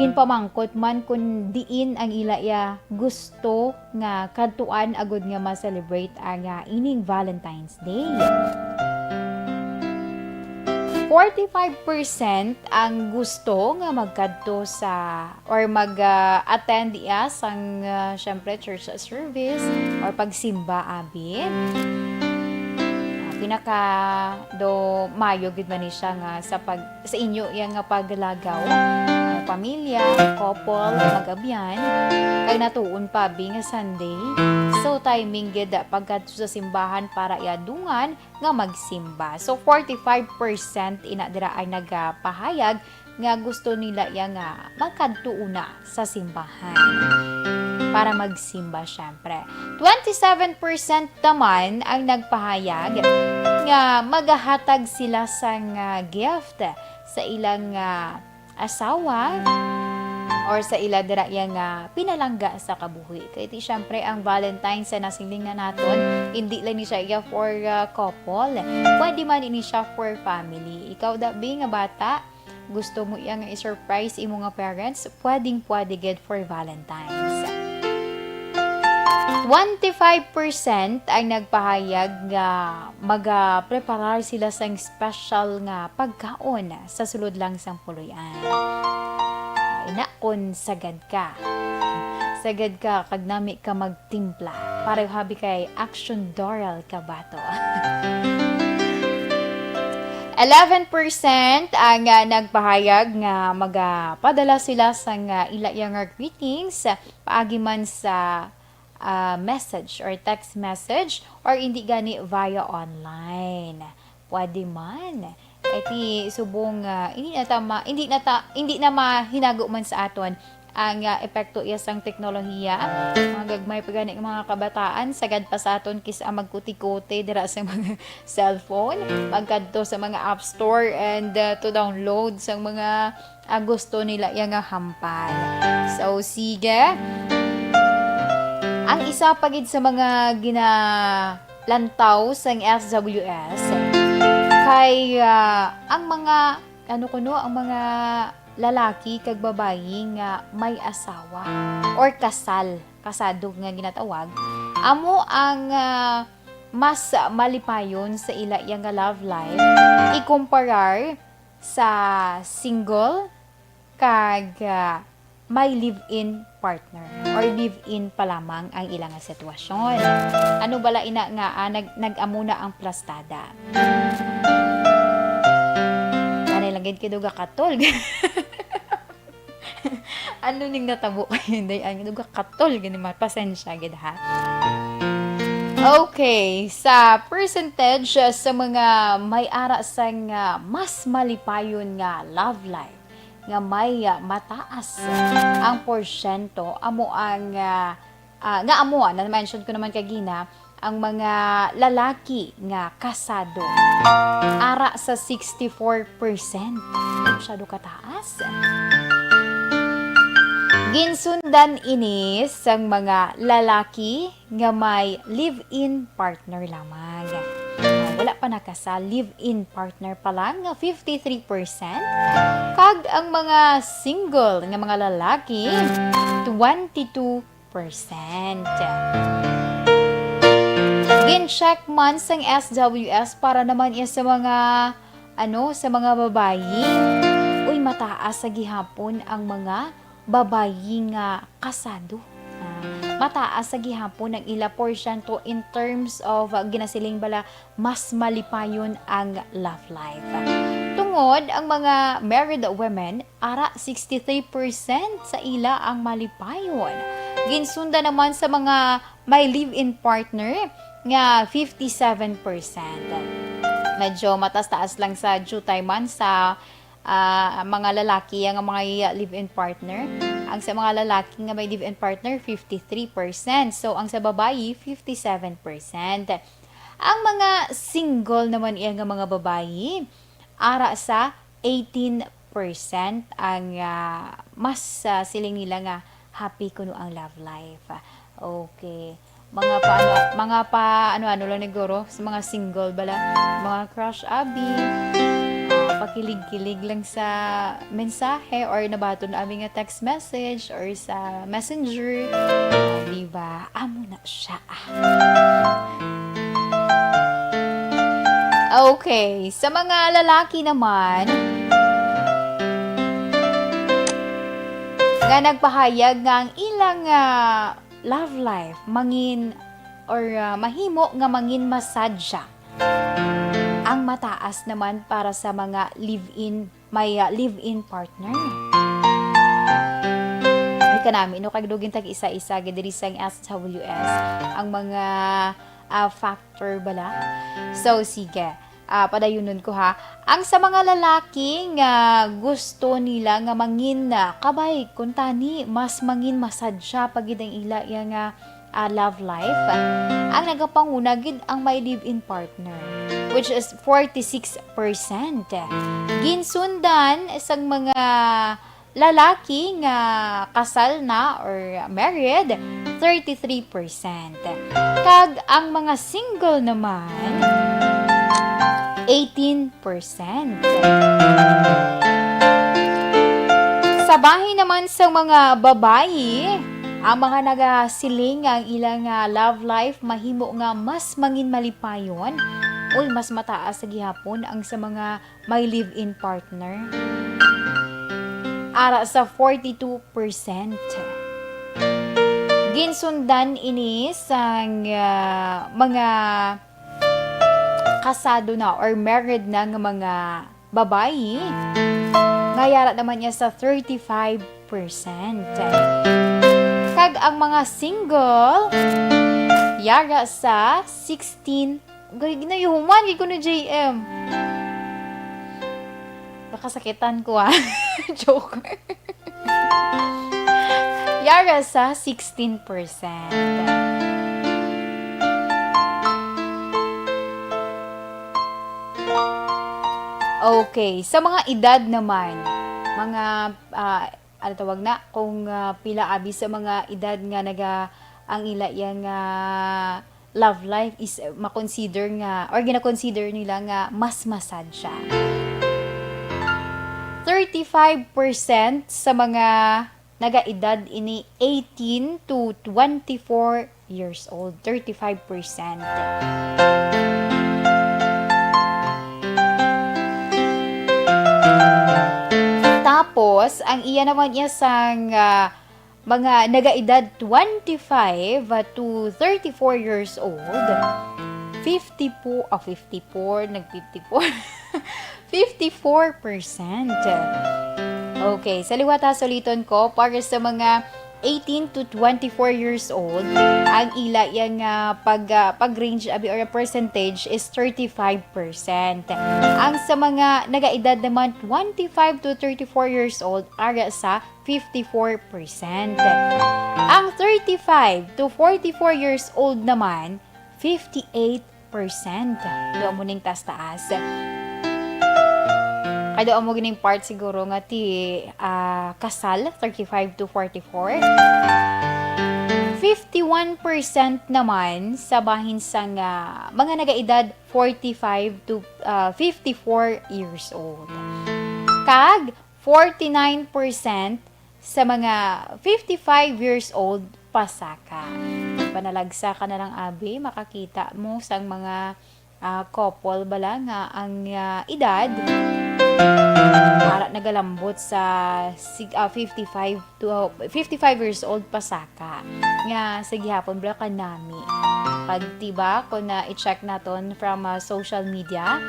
ginpamangkot man kon diin ang ila iya gusto nga kadtuan agud nga ma-celebrate ang, ah, ining Valentine's Day. Forty-five percent ang gusto nga magkadto sa or mag, ah, attend iya sang, ah, syempre, church service or pagsimba, abi. Ah, pinaka do mayo gid man ni siya nga sa pag, sa inyo iya nga paglagaw, ah, pamilya, couple, mag-abyan, kag natuon pa, abi, nga Sunday. So, timing gid, ah, pagkadto sa simbahan para iya dungan nga magsimba. So, forty-five percent ina dira ay nagapahayag nga gusto nila iya nga magkadto una sa simbahan para magsimba, syempre. Twenty-seven percent naman ang nagpahayag nga magahatag sila sang, ah, gift sa ilang, ah, asawa or sa ila dira iya nga pinalangga sa kabuhi. Kay ti, syempre, ang Valentine sa nasiling na naton, hindi lang ni siya iya for, ah, couple. Pwede man ini siya for family. Ikaw, dabi nga bata, gusto mo iya nga i-surprise imo nga parents, pwedeng-pwede gid for Valentine's. Twenty-five percent ang nagpahayag nga magapreparar sila sang special nga pagkaon sa sulod lang sang puloy-an. Ina, kon sagad ka, sagad ka kag nami ka magtimpla, pareho abi kay Action Doral Cabato. Eleven percent ang, ah, nagpahayag nga magapadala sila sang, ah, ila iya nga greetings paagi man sa, ah, message or text message or indi gani via online. Pwede man. Kay ti subong, ah, hindi na ta ma-, hindi na ta-, hindi na mahinago man sa aton ang, ah, epekto iya sang teknolohiya. Mga gagmay pa gani nga mga kabataan, sagad pa sa aton kis-a magkuti-kuti dira sa mga cellphone, magkadto sa mga app store and, ah, to download sang mga, ah, gusto nila iya nga hampal. So, sige. Ang isa pa gid sa mga ginalantaw sang S W S kay, ah, ang mga, ano kuno, ang mga lalaki kag babayi nga may asawa or kasal, kasado nga ginatawag, amo ang, ah, mas malipayon sa ila iya nga love life ikumparar sa single kag, ah, may live-in partner or live-in pa lamang ang ila nga sitwasyon. Ano bala ina nga, ah, nag-, nag-amo na ang plastada? Nanay lang gid kay duga katol. Ano ning natabo kay Inday? Ang duga katol gani, ma-, pasensya gid, ha. Okay, sa percentage, ah, sa mga may ara sang, ah, mas malipayon nga love life, nga may, ah, mataas ang porsyento amo ang, ah, ah, nga amo, ah, na-mention ko naman kagina, ang mga lalaki nga kasado. Ara sa sixty-four percent. Masyado kataas. Ginsundan ini sang mga lalaki nga may live-in partner lamang. Ah, wala pa nakasal, live-in partner pa lang, nga fifty-three percent. Kag ang mga single nga mga lalaki, twenty-two percent. Gin-check man sang S W S para naman iya sa mga, ano, sa mga babayi. Uy, mataas sa gihapon ang mga babayi nga kasado. Ah, mataas sa gihapon ang ila porsyento in terms of, ah, ginasiling bala, mas malipayon ang love life. Tungod ang mga married women, ara sixty-three percent sa ila ang malipayon. Ginsundan naman sa mga may live-in partner nga fifty-seven percent. Medyo mataas-taas lang sa diutay man sa, ah, mga lalaki nga may live-in partner. Ang sa mga lalaki nga may live-in partner, fifty-three percent. So, ang sa babayi, fifty-seven percent. Ang mga single naman iya nga mga babayi, ara sa eighteen percent ang, ah, mas, ah, siling nila nga happy kuno ang love life. Okay. Mga pa, ano, mga pa, ano-ano lang niguro, sa mga single bala, mga crush abi. Ah, pakilig-kilig lang sa mensahe or nabaton abi nga text message or sa messenger. Ah, di ba? Amo na siya. Okay, sa mga lalaki naman, nga nagpahayag nga ang ilang, ah, love life mangin or, ah, mahimo nga mangin masadya, ang mataas naman para sa mga live-in, may, ah, live-in partner. Ay, kanami, no, kag dugin tag isa-isa gid diri sang S W S ang mga, ah, factor bala. So, sige. Ah, padayunon ko, ha. Ang sa mga lalaki nga gusto nila nga mangin, ah, kabay, kuntani, mas mangin masadya pa gid ang ila iya nga, ah, love life, ang nagapanguna gid ang may live-in partner, which is forty-six percent. Ginsundan sang mga lalaki nga kasal na or married, thirty-three percent. Kag ang mga single naman, eighteen percent. Sa bahin naman sa mga babayi, Ang mga nagasiling nga ang ilang, ah, love life mahimo nga mas mangin malipayon, uy, mas mataas sa gihapon ang sa mga may live-in partner. Ara sa forty-two percent. Ginsundan ini sang, ah, mga kasado na or married na nga mga babayi, nga yara naman niya sa thirty-five percent. Kag ang mga single, yara sa sixteen. Gay, ginayahuman gid ko ni J M. Nakasakitan ko, ah. Joke. Yara sa sixteen percent. Okay, sa mga edad naman, mga, ah, ano tawag na, kung, ah, pila abi sa mga edad nga naga-, ang ila iya nga love life is, uh, makonsider nga, or gina-consider nila nga mas masad siya. Thirty-five percent sa mga nagaedad ini eighteen to twenty-four years old, thirty-five percent. Tapos, ang iya naman iya sang, ah, mga nagaedad twenty-five to thirty-four years old, fifty po, ah, fifty-four, nag-fifty-four, fifty-four percent. Okay, sa liwat ha, suliton ko, para sa mga eighteen to twenty-four years old, ang ila iya nga pag, ah, pag-range abi or percentage is thirty-five percent. Ang sa mga nagaedad naman twenty-five to thirty-four years old, ara sa fifty-four percent. Ang thirty-five to forty-four years old naman, fifty-eight percent. Duha mo ning taas-taas. Ay, duha mo gining part siguro nga ti, ah, kasal, thirty-five to forty-four. Fifty-one percent naman sa bahin sang, ah, mga nagaedad forty-five to, ah, fifty-four years old. Kag forty-nine percent sa mga fifty-five years old pasaka. Panalagsa ka na lang, abi, makakita mo sang mga, ah, couple bala nga ang, ah, edad para nagalambot sa sig-, ah, fifty-five to, fifty-five years old pasaka. Nga sa gihapon bala kanami. Pag, diba, kung na-i-check naton from, ah, social media,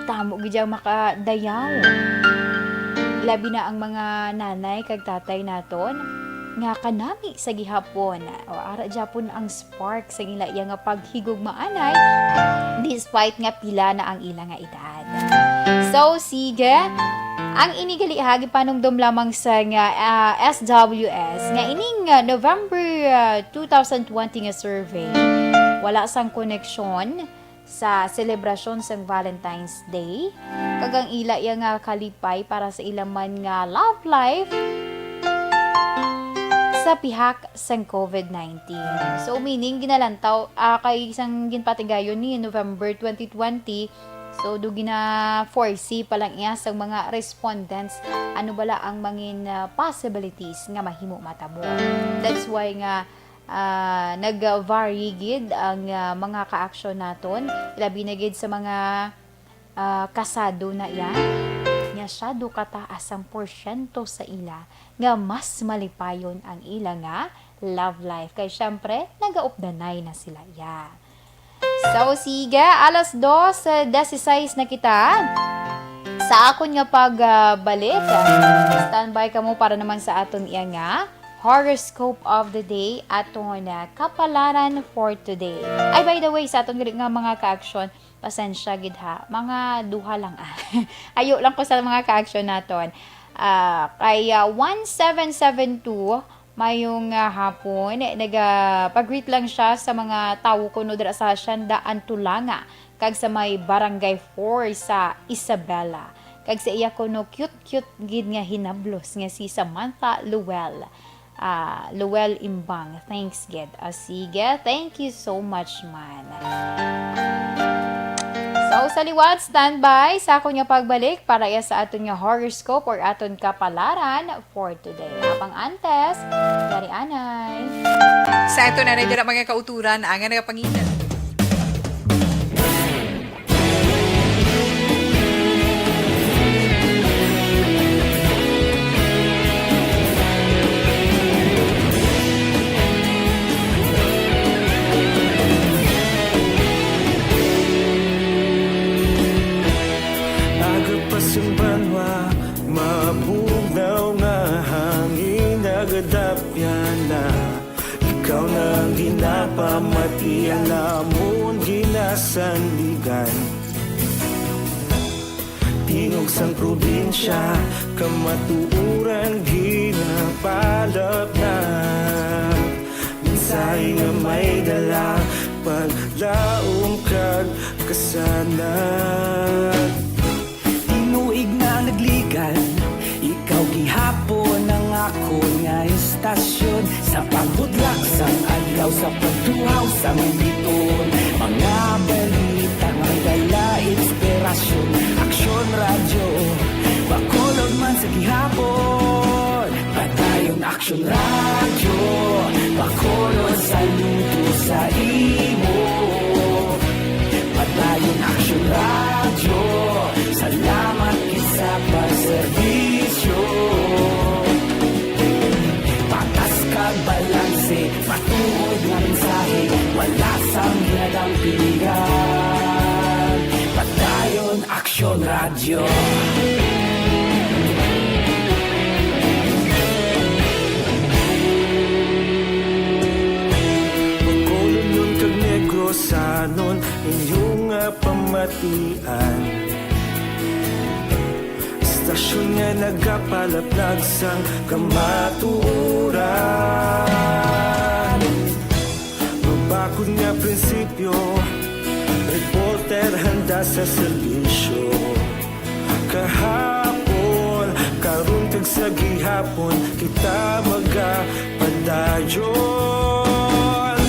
tamo gid ang makadayaw. Labi na ang mga nanay kag tatay naton nga kanami sa gihapon. O, ara gyapon ang spark sa ila iya nga paghigugmaanay, despite nga pila na ang ila nga edad. So, sige. Ang ini gali ha, gipanumdom lamang sa nga, ah, S W S nga ining, ah, November, ah, two thousand twenty nga survey, wala sang koneksyon sa selebrasyon sang Valentine's Day, kag ang ila iya nga kalipay para sa ila man nga love life sa pihak sang covid nineteen. So, meaning, ginalantaw, ah, kay sang ginpatigayon ni November twenty twenty, so, do gina-foresee pa lang iya sang mga respondents, ano bala ang mangin, ah, possibilities nga mahimo matabo. That's why nga, ah, nag-vary gid ang, ah, mga kaaksyon naton, labi na gid sa mga, ah, kasado na iya. Nga siya do kataas ang porsyento sa ila nga mas malipayon ang ila nga love life. Kay syempre, nagaupdanay na sila iya. So, sige, alas dos, eh, dieciséis na kita. Sa akon nga pagbalik, standby kamo para naman sa aton iya nga horoscope of the day, aton, ah, kapalaran for today. Ay, by the way, sa aton gali nga mga kaaksyon, pasensya gid ha, mga duha lang, ah. Ayo lang ko sa mga kaaksyon naton. Ah, kay, ah, one seven seven two, mayong, ah, hapon. Naga-pag-greet lang siya sa mga tawo kuno dira sa Hacienda Antulanga kag sa may Barangay four sa Isabela. Kag sa iya kuno cute-cute gid nga hinablos nga si Samantha Luel. Ah, Luel Imbang, thanks gid. Ah, sige, thank you so much man. So, sa liwat, standby sa akon nga pagbalik para iya sa aton nga horoscope or aton kapalaran for today. Apang antes, yari anay. Sa aton anay dira, mga kauturan, ang nagapangita. Aga pa sing banwa, mabugnaw nga hangin nagadapyan na. Ikaw na ang ginapamati, ang amon ginasandigan. Tingog sang probinsya, kamatuoran ginapalapnag. Mensahe nga may dala, paglaom kag kasanag. Tinuig na nagligad, ikaw gihapon ang akon nga istasyon. Sa pagbudlak sang adlaw, sa pagtuhaw sang biton, mga balita nga may dala inspirasyon. Aksyon Radyo, Bacolod man sa gihapon. Padayon Aksyon Radyo, Bacolod, saludo sa imo. Padayon Aksyon Radyo, salamat gid sa pagserbisyo. Patas kag balanse, matuod nga mensahe, wala sang ginadampigan. Padayon Aksyon Radyo. Bacolodnon kag Negrosanon, inyo nga pamatian. Istasyon nga nagapalaplag sang kamatuoran. Mabakod nga prinsipyo, reporter handa sa serbisyo. Kahapon, karon, kag sa gihapon, kita magapadayon.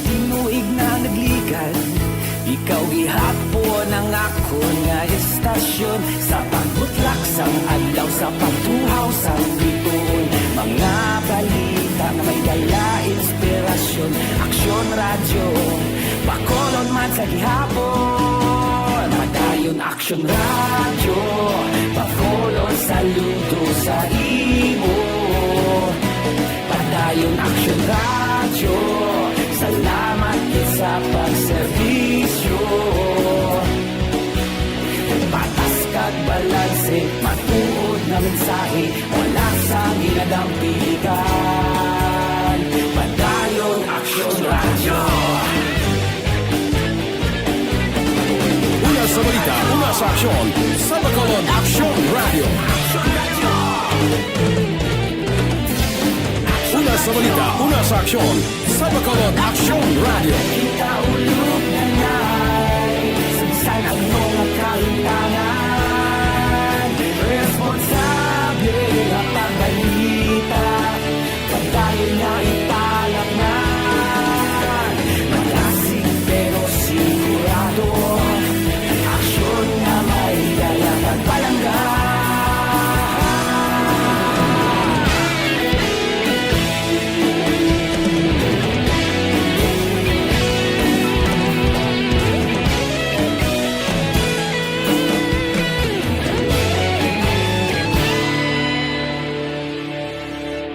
Tinuig na nagligad, ikaw gihapon ang akon nga istasyon. Sa pagbutlak sang adlaw, sa pagtuhaw sang bituon, mga balita nga may dala inspirasyon. Aksyon Radyo, Bacolod man sa gihapon. Padayon Aksyon Radyo, Bacolod, saludo sa imo. Padayon Aksyon Radyo, salamat gid sa pagserbisyo. Patas kag balanse, matuod nga mensahe, wala sang ginadampigan. Padayon Aksyon Radyo. Una sa balita, una sa aksyon, sa Bacolod Aksyon Radyo. Una sa balita, una sa aksyon, sa Bacolod Aksyon Radyo. Kita ulog na nay, sansan ang mga kahintangan. Responsable nga pagbalita, padayon nga ipalapnan. Malasig pero sigurado, aksyon nga may dala kag palangga.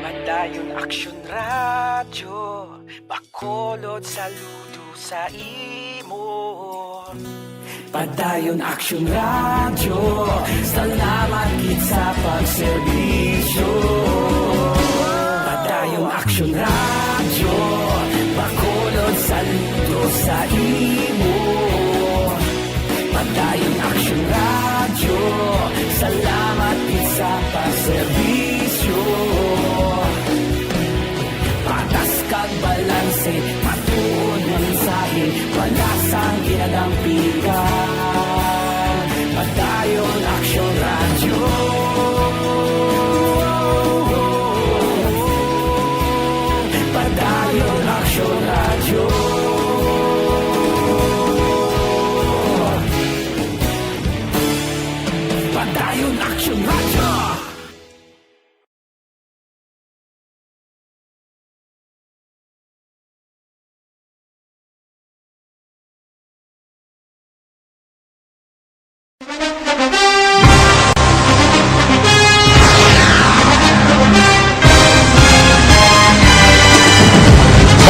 Padayon Aksyon Radyo, Bacolod, saludo sa imo. Padayon Aksyon Radyo, salamat gid sa pagserbisyo. Padayon Aksyon Radyo, Bacolod, saludo sa imo. Padayon Aksyon Radyo, salamat gid sa pagserbisyo. Patas kag balanse, matuod nga mensahe, wala sang ginadampigan. Padayon Aksyon Radyo.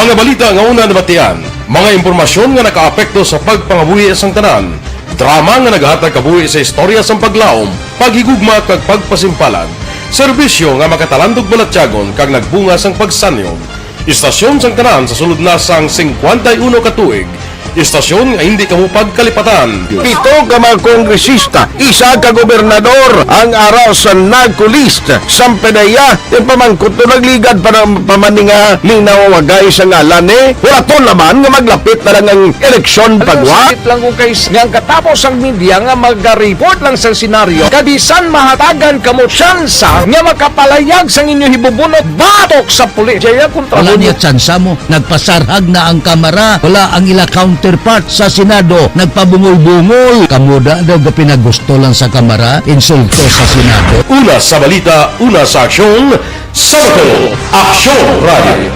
Mga balita nga una nabatian, mga impormasyon nga nakaapekto sa pagpangabuhi sang tanan, drama nga nagahatag kabuhi sa istorya sang paglaom, paghigugma kag pagpasimpalan, serbisyo nga makatalandog balatyagon kag nagbunga sang pagsanyog. Istasyon sang tanan sa sulod na sang singkwenta y uno ka tuig, istasyon nga hindi kamo pagkalipatan. Pito ka mga kongresista, isa ka gobernador ang ara sa NAGCO list. Sampanaya, ipamangkot to nagligad para pamaninga linawagay sa ngalan ni. Wala to laman nga maglapit na lang ang eleksyon pagwa. Sakit lang kung kay nga ang katapos ang media nga maga-report lang sa senaryo, kabisan mahatagan kamo tsansa nga makapalayag sang inyo hibubunot batok sa pulis. Jaya kontra Wala mo. Niya tsansa mo. Nagpasarhag na ang Kamara. Wala ang ila counterpart sa Senado. Nagpabungol-bungol. Kamo da daw ga pinagusto lang sa Kamara. Insulto sa Senado. Una sa balita, una sa aksyon, sa Bacolod, Aksyon Radio.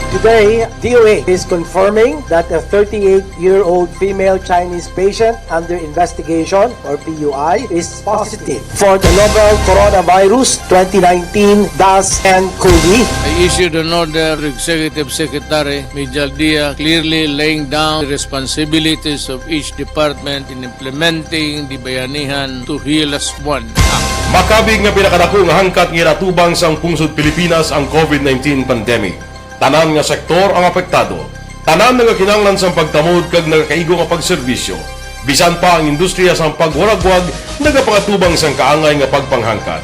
Today, D O A is confirming that a thirty-eight-year-old female Chinese patient under investigation, or P U I, is positive for the novel Coronavirus twenty nineteen dash N cov. I issued an order to Executive Secretary Mijal Dia, clearly laying down the responsibilities of each department in implementing the Bayanihan to Heal Us One Act. Makabig nga pinakadako nga hangkat nga ginatubang sang pungsod Pilipinas ang covid nineteen pandemic. Tanan nga sektor ang apektado. Tanan nagakinahanglan sang pagtamod kag nagakaigo nga pagserbisyo. Bisan pa ang industriya sang pagwaragwag nagapangatubang sang kaangay nga pagpanghangkat.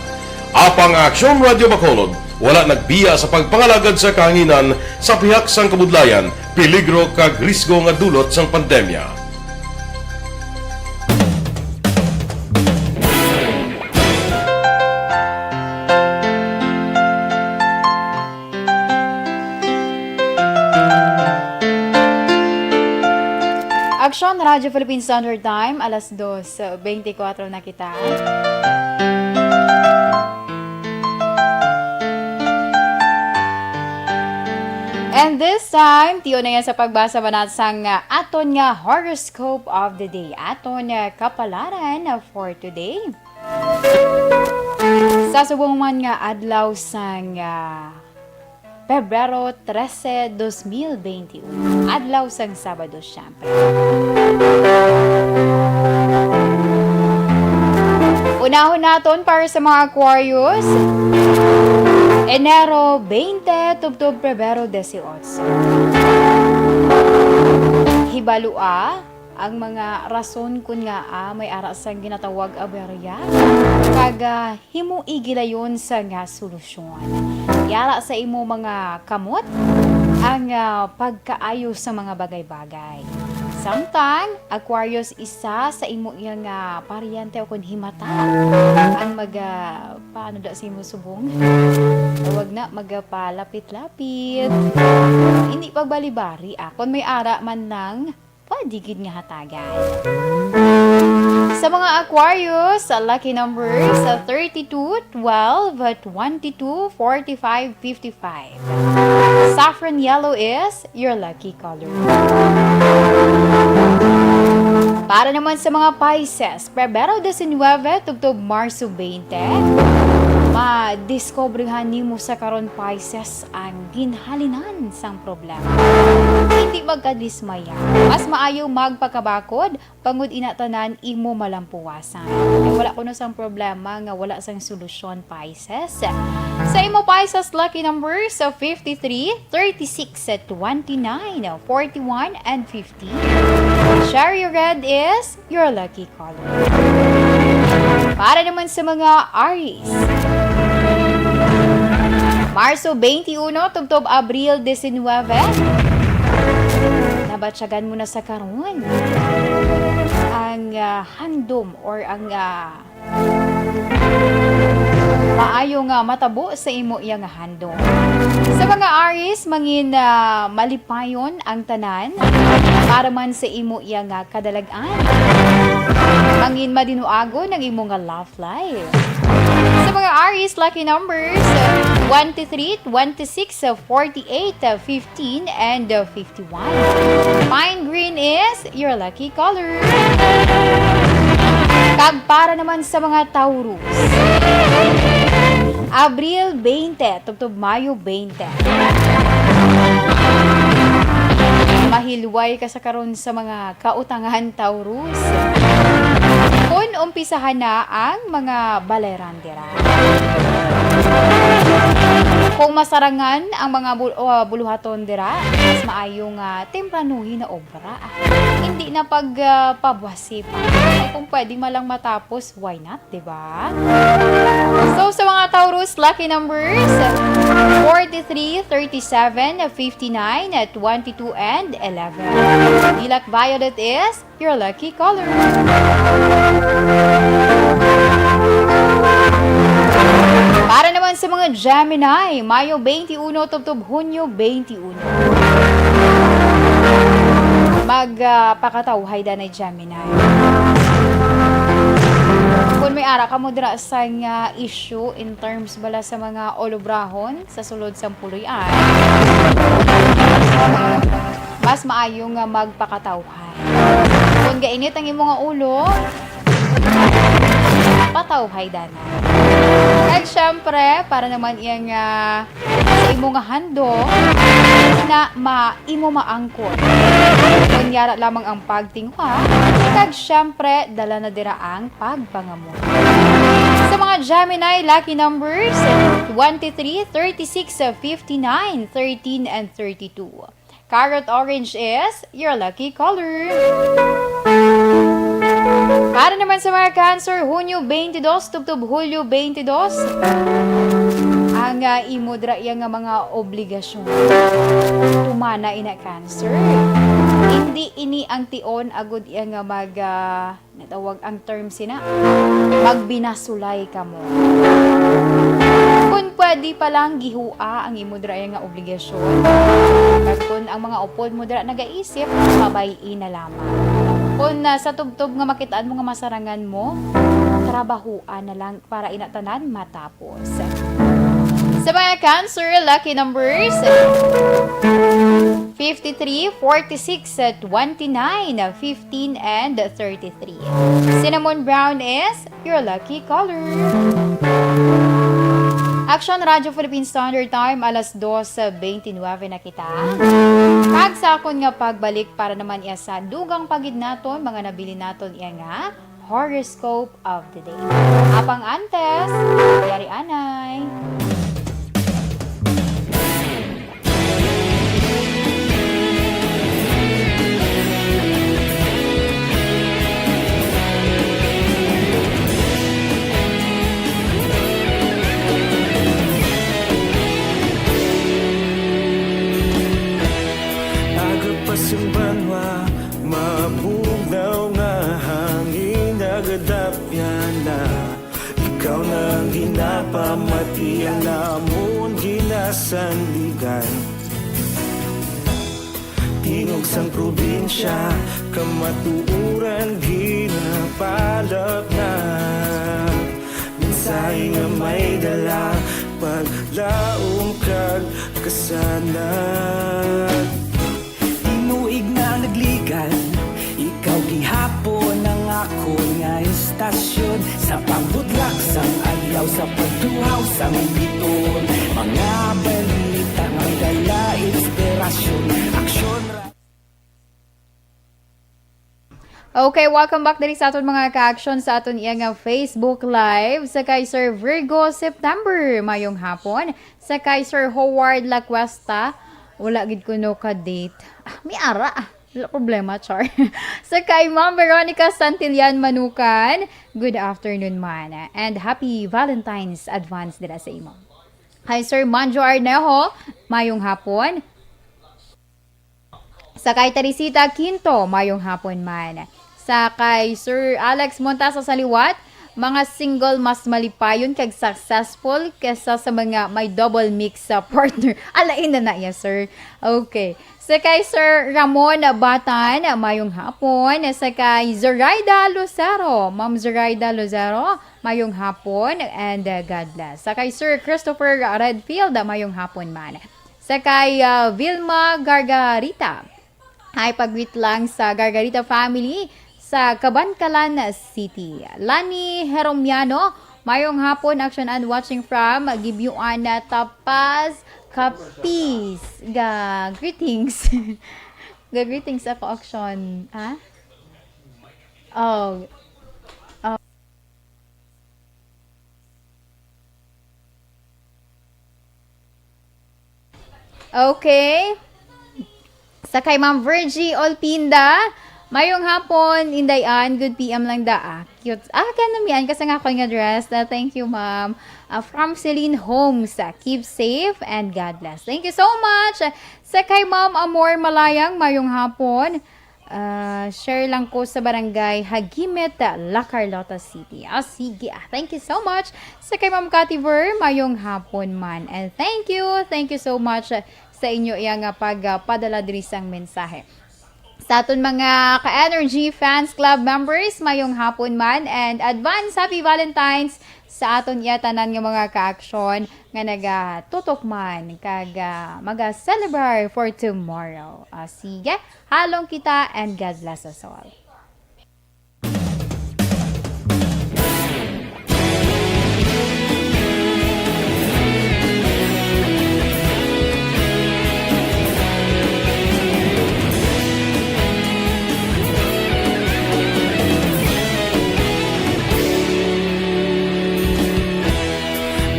Apang ang Aksyon Radio Bacolod wala nagbiya sa pagpangalagad sa kahanginan sa pihak sang kabudlayan, peligro kag risgo nga dulot sang pandemya. Aksyon, Radyo Philippine Standard Time, alas dos beintikwatro na kita. And this time, tiyo na yan sa pagbasa ba natin sang, ah, aton nga horoscope of the day. Aton, ah, kapalaran, ah, for today. Sa subong man nga adlaw sang, ah, Pebrero trese, dos mil beintiun, adlaw sang Sabado, syempre. Unahon naton para sa mga Aquarius, Enero veinte tubtob Pebrero dieciocho. Hibalua, ang mga rason kon ngaa may ara sang ginatawag aberya, kag, ah, himo igilayon sa nga solusyon. Yara sa imo mga kamot ang, ah, pagkaayo sa mga bagay-bagay. Samtang, Aquarius, isa sa imo iya nga paryente o kon himata ang maga, paano da sa imo subong? Huwag na magapalapit-lapit. Hindi pagbali-bari, ah. Kung may ara man lang, pwede gid nga hatagan. Sa mga Aquarius, sa lucky numbers, sa thirty-two, twelve, twenty-two, forty-five, fifty-five. Saffron yellow is your lucky color. Para naman sa mga Pisces, Pebrero diecinuebe tubtob Marso veinte, madiskubrihan nimo sa karon, Pisces, ang ginhalinan sang problema. Hindi magkadismaya. Mas maayo magpakabakod, bangod ina tanan imo malampuwasan. Kay wala kuno sang problema nga wala sang solusyon, Pisces. Sa imo, Pisces, lucky numbers, fifty-three, thirty-six, twenty-nine, forty-one, and fifty. Cherry red is your lucky color. Para naman sa mga Aries, Marso twenty-one tubtob Abril diecinuebe, nabatyagan mo na sa karon ang, ah, handom or ang, ah, maayo nga matabo sa imo iya nga handom. Sa mga Aries, mangin, ah, malipayon ang tanan para man sa imo iya nga kadalag-an. Mangin madinuagon ang imo nga love life. Sa mga Aries, lucky numbers, twenty-three, twenty-six, forty-eight, fifteen, and fifty-one. Pine green is your lucky color. Kag para naman sa mga Taurus, Abril twenty tubtob Mayo twenty. Mahilway ka sa karon sa mga kautangan, Taurus. Kun umpisahan na ang mga baleran dira. Kung masarangan ang mga bul-, uh, buluhaton dira, mas maayo nga tempranuhi na obra. Hindi na pag, uh, pabuhasi pa. Ay, kung pwede man lang matapos, why not, di ba? So, sa mga Taurus, lucky numbers, forty-three, thirty-seven, fifty-nine, twenty-two, and eleven. Lilac violet is your lucky color. Para naman sa mga Gemini, Mayo twenty-one tubtob Hunyo twenty-one. Mag, ah, pakatawhay danay Gemini. Kung may ara ka mo dira sa nga issue in terms bala sa mga olobrahon sa sulod sang puloy-an, mas maayo nga magpakatawhay. Kung gainit ang imo nga ulo, patawhay dana. Kag syempre, para naman iya nga sa imo nga handog na ma-, imo maangkon. Kunyara lamang ang pagtinguha, kag syempre, dala na dira ang pagpangamot. Sa mga Gemini, lucky numbers, twenty-three, thirty-six, fifty-nine, thirteen, and thirty-two. Carrot orange is your lucky color. Para naman sa mga Cancer, Hunyo twenty-two, tubtob Hulyo twenty-two, ang, ah, imo dira iya nga mga obligasyon. Tumana ina Cancer. Hindi ini ang tion agud iya nga mag, ah, natawag ang term sina, magbinasulay kamo. Kung pwede pa lang, gihua ang imo dira nga obligasyon. Kag kung ang mga upod mo dira nagaisip, pabay-i na lamang. Kung, ah, sa tubtob nga makitaan mo nga masarangan mo, trabahua na lang para ina tanan matapos. Sa mga Cancer, lucky numbers, fifty-three, forty-six, twenty-nine, fifteen, and thirty-three. Cinnamon brown is your lucky color. Action Radio Philippine Standard Time, alas dos twenty-nine na kita. Kag sa akon nga pagbalik para naman iya sa dugang pa gid naton, mga nabilin naton iya nga horoscope of the day. Apang antes, yari anay. Aga pa sang banwa, mabugnaw nga hangin, nagadapyan na. Ikaw na ang ginapamati, ang amon ginasandigan. Tingog sang probinsya, kamatuoran ginapalap na. Mensahe nga may dala, paglaom kag kasanag. Tinuig na ang nagligan, ikaw gihapon ang akon nga istasyon. Sa pagbudlak sang adlaw, sa pagtuhaw sang biton, mga balita nga dala inspirasyon, aksyon ra. Okay, welcome back diri sa aton mga ka-action sa aton iya nga Facebook Live. Sa kay Sir Virgo September, mayong hapon. Sa kay Sir Howard Lacuesta, wala gid kuno ka date. Ah, may ara. Wala problema, char. Sa kay Ma'am Veronica Santillan Manukan, good afternoon man. And happy Valentine's advance dira sa imo. Kay Sir Manjo Arnejo, mayong hapon. Sa kay Teresita Quinto, mayong hapon man. Sa kay Sir Alex Montasa sa liwat, mga single mas malipayon kag successful kesa sa mga may double mix sa partner. Alain na na iya, sir. Okay. Sa kay Sir Ramon Batan, mayong hapon. Sa kay Zoraida Lucero, Ma'am Zoraida Lucero, mayong hapon and, uh, God bless. Sa kay Sir Christopher Redfield, mayong hapon man. Sa kay, ah, Vilma Gargarita. Hi, pag-greet lang sa Gargarita family sa Kabankalan City. Lani Heromiano, mayong hapon, action and watching from Gibyuan, Tapaz, Capiz. Ga, greetings. Good greetings ako, Action. Ha? Oh. Oh. Okay. Sa kay Ma'am Virgie Olpinda, mayong hapon, Inday Ann, good P M lang da, ah. Cute. Ah, kanamian ka sa nga akon nga dress. Ah, thank you, ma'am. Ah, from Celine Homes. Ah, keep safe and God bless. Thank you so much. Sa kay Ma'am Amor Malayang, mayong hapon. Ah, share lang ko sa barangay Hagimit, La Carlota City. Ah, sige. Ah, thank you so much. Sa kay Ma'am Cathy Ver, mayong hapon man. And thank you, thank you so much, ah, sa inyo iya nga pagpadala diri sang mensahe. Sa aton mga Ka-Energy Fans Club members, mayong hapon man and advance Happy Valentine's sa aton iya tanan nga mga ka-aksyon nga nagatutok man kag, ah, maga-celebrate for tomorrow. Ah, sige, halong kita and God bless us all.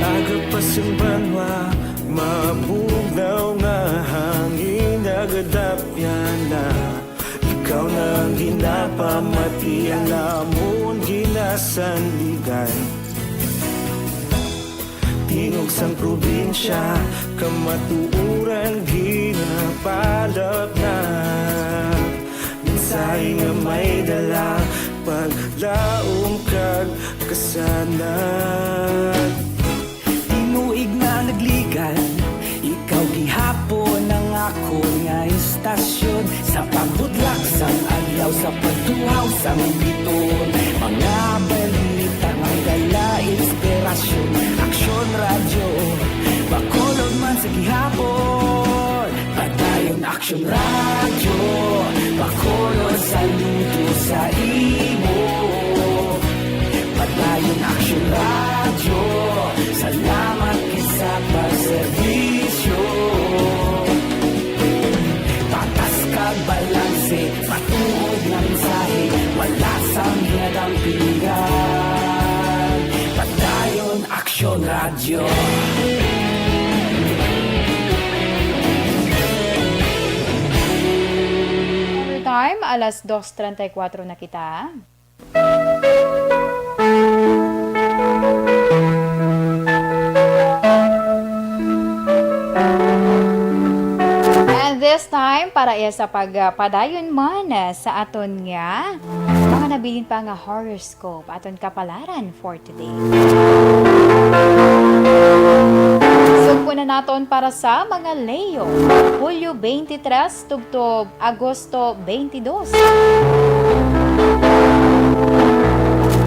Aga pa sang banwa, mabugnaw nga hangin nagadapyan na. Ikaw na ang ginapamati, ang amon ginasandigan. Tingog sang probinsya, kamatuoran ginapalapnat. Mensahe nga may dala, paglaom kag kasanag. Tinuig na nagligan, ikaw gihapon ang akon nga istasyon. Sa pagbudlak sang adlaw, sa pagtuhaw sang biton, mga balita nga dala inspirasyon. Aksyon Radyo, Bacolod man sa gihapon. Padayon Aksyon Radyo, Bacolod, saludo sa imo. Padayon Aksyon Radyo, salamat gid sa pagserbisyo. Patas kag balanse, matuod nga mensahe, wala sang hinadampingan. Padayon Aksyon Radyo. Time, alas dos treinta y cuatro na kita. And this time, para iya sa pagpadayon man, ah, sa aton nga mga nabilin pa nga horoscope, aton kapalaran for today. Sugpo na naton para sa mga Leo, Hulyo twenty-three tubtob Agosto twenty-dos.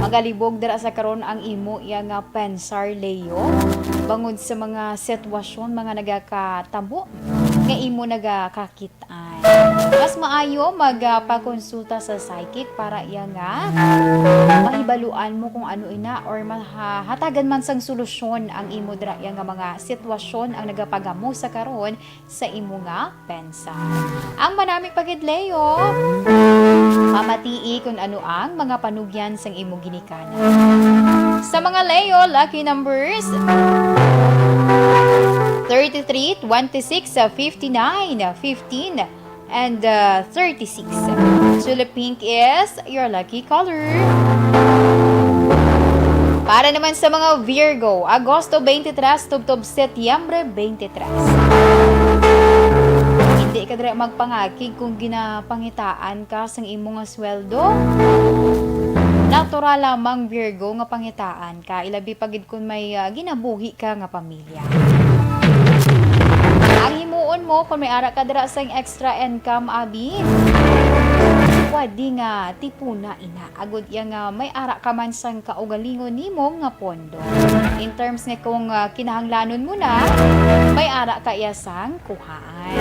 Magalibog dira sa karon ang imo iya nga pensar, Leo, bangod sa mga sitwasyon, mga nagakatabo nga imo nagakakit-an. Mas maayo magpakonsulta sa psychic para iya nga mahibaluan mo kung ano ina or mahatagan man sang solusyon ang imo dira iya nga mga sitwasyon ang nagapagamo sa karon sa imo nga pensa. Ang manami pa gid, Leo, pamatii kun ano ang mga panugyan sang imo ginikanan. Sa mga Leo, lucky numbers, thirty-three, twenty-six, fifty-nine, fifteen, and, uh, thirty-six. Tulip pink is your lucky color. Para naman sa mga Virgo, Agosto twenty-three tubtob Setyembre twenty-three. Hindi ka dira magpangakig kung ginapangitaan ka sang imo nga sweldo. Natural lamang, Virgo, nga pangitaan ka, ilabi pa gid kung may, ah, ginabuhi ka nga pamilya. Ang himuon mo, kung may ara ka dira sang extra income, abi, pwede nga tipuna ina. Agud iya nga may ara ka man sang kaugalingon nimo nga pondo. In terms nga kung, ah, kinahanglanon mo na, may ara ka iya sang kuhaan.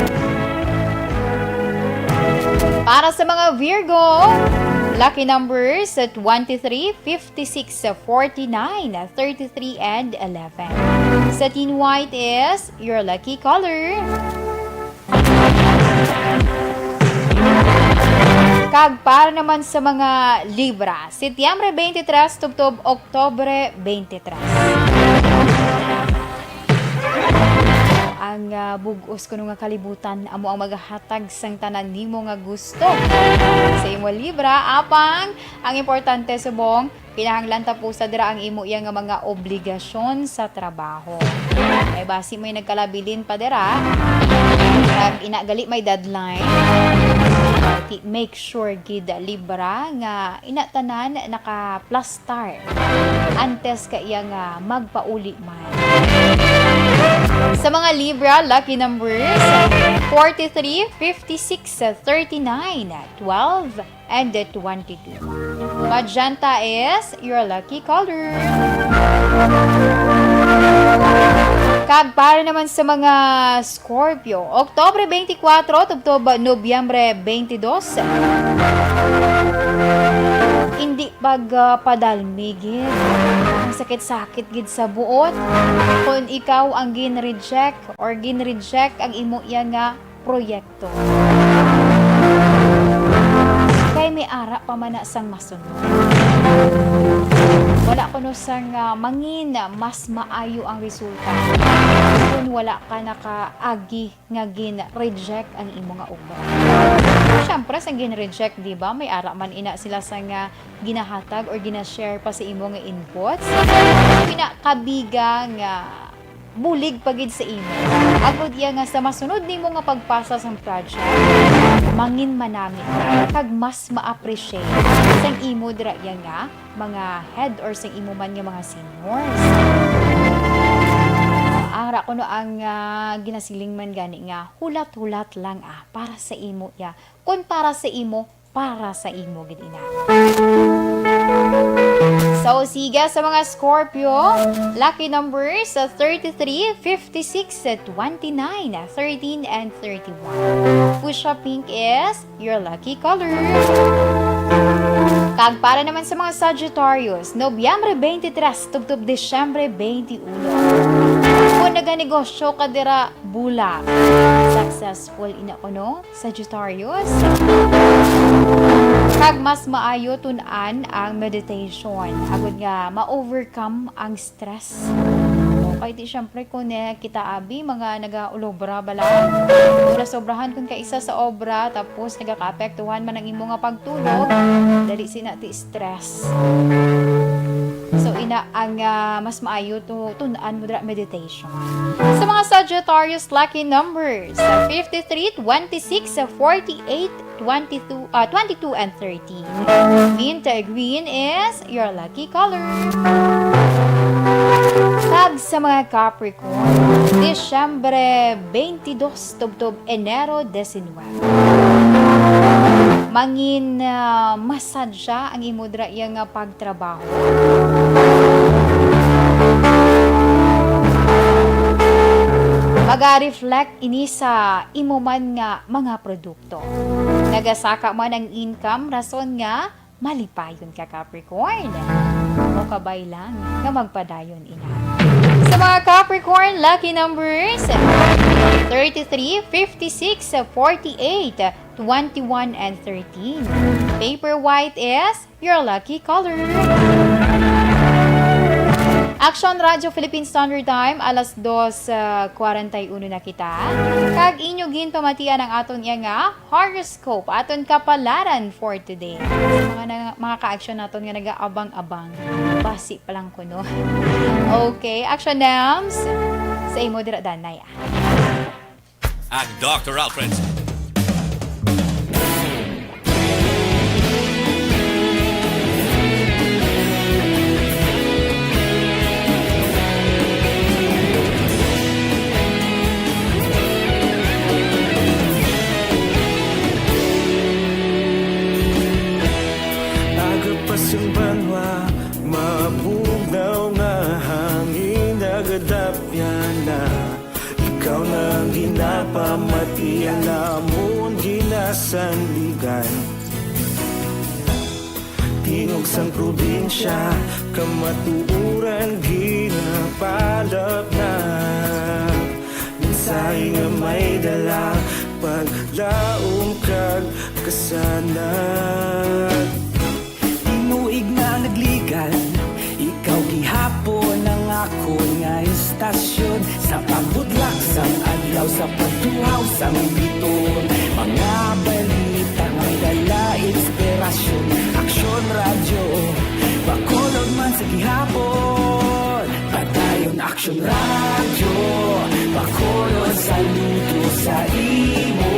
Para sa mga Virgo, lucky numbers, twenty-three, fifty-six, forty-nine, thirty-three, and eleven. Satin white is your lucky color. Kag para naman sa mga Libra, Setyembre twenty-three tubtob Oktubre twenty-three. Ang, ah, bug-os kuno nga kalibutan amo ang magahatag sang tanan nimo nga gusto sa imo Libra, apang ang importante subong kinahanglan tapusa dira ang imo iya nga mga obligasyon sa trabaho. Kay basi may nagkalabilin pa dira, kag ina gali may deadline. Ti-, make sure gid, Libra, nga ina tanan naka-plus star antes ka iya nga magpauli man. Sa mga Libra, lucky numbers, forty-three, fifty-six, thirty-nine, twelve, and twenty-two. Magenta is your lucky color. Kag para naman sa mga Scorpio, Oktubre twenty-four tubtob Nobyembre twenty-two. Hindi pagpadalmi gid. Ang sakit-sakit gid sa buot. Kung ikaw ang gin-reject or gin-reject ang imo iya nga proyekto. Kay may ara pa man na sang masunod. Wala kuno sang, ah, mangin mas maayo ang resulta kung wala ka nakaagi nga gin-reject ang imo nga obra. Siyempre, sang gin-reject, di ba, may ara man ina sila sa nga ginahatag or ginashare pa sa imo nga inbox. Pinakabiga nga bulig pa gid sa imo. Agod iya nga sa masunod nimo nga pagpasa sang project, mangin manami ka kag mas ma-appreciate sang imo dira iya nga mga head or sang imo man nga mga seniors. Ang ra kuno ang, ah, ginasiling man gani nga hulat-hulat lang, ah, para sa imo iya. Kung para sa imo, para sa imo gid ina. So, sige sa mga Scorpio, lucky numbers, uh, thirty-three, fifty-six, uh, twenty-nine, uh, thirteen, and thirty-one. Fuchsia pink is your lucky color. Kag para naman sa mga Sagittarius, Nobyembre twenty-three tubtob Disyembre twenty-one. Kung naganegosyo ka dira, bulak. Successful ina kuno, Sagittarius. Kag mas maayo tun-an ang meditation, agod nga ma-overcome ang stress. Okay, di syempre kung, eh, kita abi, mga nagaulobra bala. Kung nasobrahan kun kaisa sa obra, tapos nagakaapektuhan man ang imo nga pagtulog, dali sina ti stress. So, ina ang, ah, mas maayo to tun-an mo dira meditation. Sa mga Sagittarius lucky numbers, fifty-three, twenty-six, forty-eight, twenty-two, ah, twenty-two and thirteen. Mint green is your lucky color. Kag sa mga Capricorn, Disyembre twenty-two tubtob Enero diecinuebe. Mangin, ah, masadya ang imo dira iya nga pagtrabaho. Maga-reflect ini sa imo man nga mga produkto. Nagasaka man ang income, rason nga malipayon ka, Capricorn. O kabay lang nga magpadayon ina. Sa mga Capricorn, lucky numbers, thirty-three, fifty-six, forty-eight, twenty-one, and thirteen. Paper white is your lucky color. Action Radio Philippine Standard Time, alas dos, ah, kwarenta y uno na kita. Kag inyo ginpamatian ang aton iya nga horoscope, aton kapalaran for today. Sa mga na-, mga ka-action naton nga nagaabang-abang, basi pa lang kuno. Okay, Action Dams, sa imo dira, Danay, ah. Ang Doctor Alfred. Aga pa sing banwa, mabugnaw nga hangin, nagadapyan na. Ikaw na ang ginapamati, ang amon ginasandigan. Tingog sang probinsya, kamatuoran ginapalapnap. Mensahe nga may dala, paglaom kag kas- Sana. Tinuig na nagligan, ikaw gihapon ang akon nga istasyon. Sa pagbutlak sang adlaw, sa pagtuhaw sang biton, mga balita nga may dala inspirasyon. Aksyon Radyo, Bacolod man sa gihapon. Padayon Aksyon Radyo, Bacolod, saludo sa imo.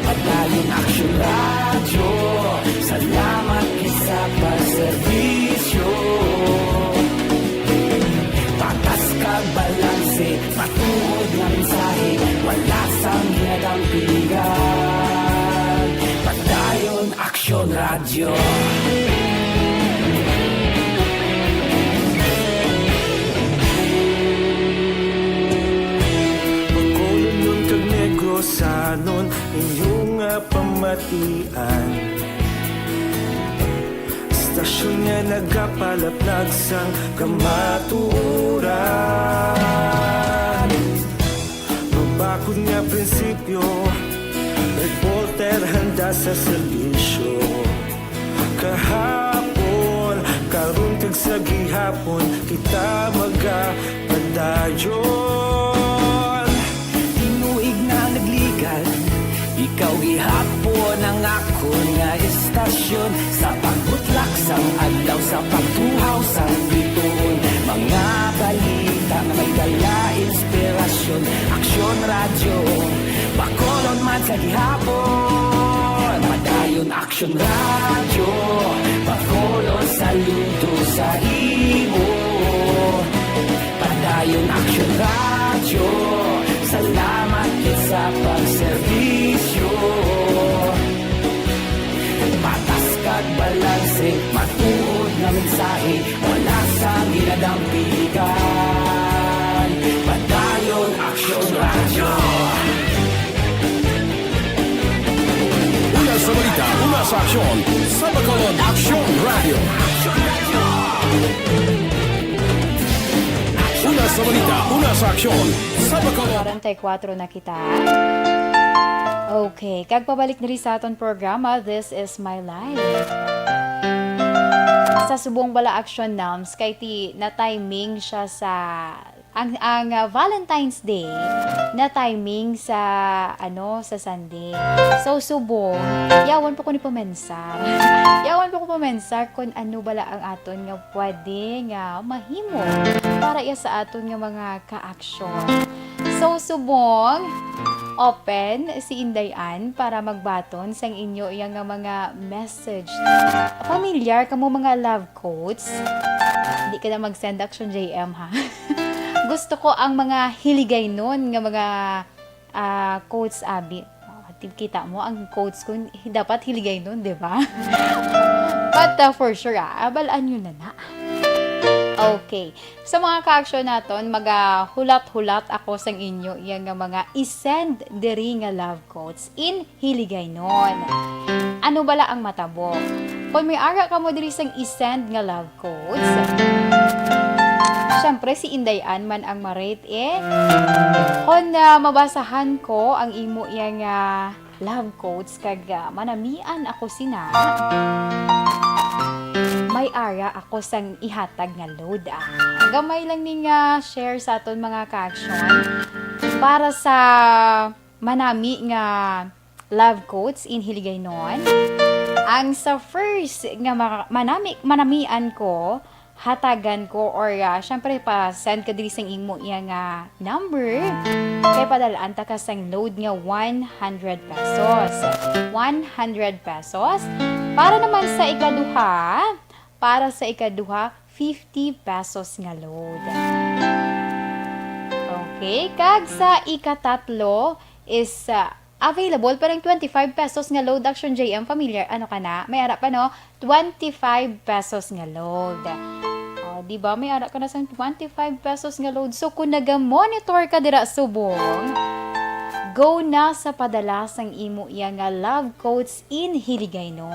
Padayon Aksyon Radyo, salamat gid sa pagserbisyo. Patas kag balanse, matuod nga mensahe, wala sang ginadampigan. Padayon Aksyon Radyo. Bacolodnon kag Negrosanon, inyo nga pamatian. Istasyon nga nagapalaplag sang kamatuoran. Mabakod nga prinsipyo, reporter handa sa serbisyo. Kahapon, karon kag sa gihapon, kita magapadayon. Tinuig na nagligan, ikaw gihapon ang akon nga istasyon. Sa pagbutlak sang adlaw, sa pagtuhaw sang biton, mga balita nga may dala inspirasyon. Aksyon Radyo, Bacolod man sa gihapon. Padayon Aksyon Radyo, Bacolod, saludo sa imo. Padayon Aksyon Radyo, salamat gid sa pagserbisyo. Patas kag balanse, matuod nga mensahe, wala sang ginadampigan. Padayon Aksyon Radyo. Una sa balita, una sa aksyon, sa Bacolod Aksyon Radyo. Una sa balita, una sa aksyon, sa Bacolod. Kwarenta y kuatro na kita. Okay, kag pabalik diri sa aton programa, This Is My Life. Sa subong bala aksyon, Nams, kay ti na-timing siya sa, ang, ang, ah, Valentine's Day na-timing sa, ano, sa Sunday. So, subong, yawan pa ko ni pamensar. Yawan pa ko pamensar kung ano bala ang aton nga pwede nga mahimo para iya sa aton nga mga kaaksyon. So, subong, open si Inday Ann para magbaton sang inyo iya nga mga message. Familiar kamo mga love quotes? Hindi ka na mag-send action, J M, ha? Gusto ko ang mga hiligaynon nga mga, ah, quotes, abi. Ah, ti-, kita mo, ang quotes ko, dapat hiligaynon, di ba? But, ah, for sure, ah, abal-an nyo na na. Okay. Sa mga ka-aksyon naton, magahulat-hulat ako sang inyo iya nga mga i-send diri nga love quotes in hiligaynon. Ano bala ang matabo? Kung may ara kamo diri sang i-send nga love quotes, syempre, si Inday Ann man ang ma-rate, eh. Kon, ah, mabasahan ko ang imo iya nga love quotes kag, ah, manamian ako sina, may ara ako sang ihatag nga load, ah. Gamay lang ning, ah, share sa aton mga ka-aksyon para sa manami nga love quotes in hiligaynon. Ang sa first nga ma-, manami, manamian ko, hatagan ko or, ah, syempre, pa-send ka diri sang imo iya nga number. Kay padalaan ta ka sang load nga one hundred pesos. One hundred pesos. Para naman sa ikaduha, para sa ikaduha, fifty pesos nga load. Okay, kag sa ikatatlo is, ah, available pa ring twenty-five pesos nga load, action J M familiar. Ano ka na? May ara pa, no? Twenty-five pesos nga load. Oh, di ba? May ara ka na sang twenty-five pesos nga load. So, kung naga-monitor ka dira subong, go na sa padala sang imo iya nga love quotes in hiligaynon.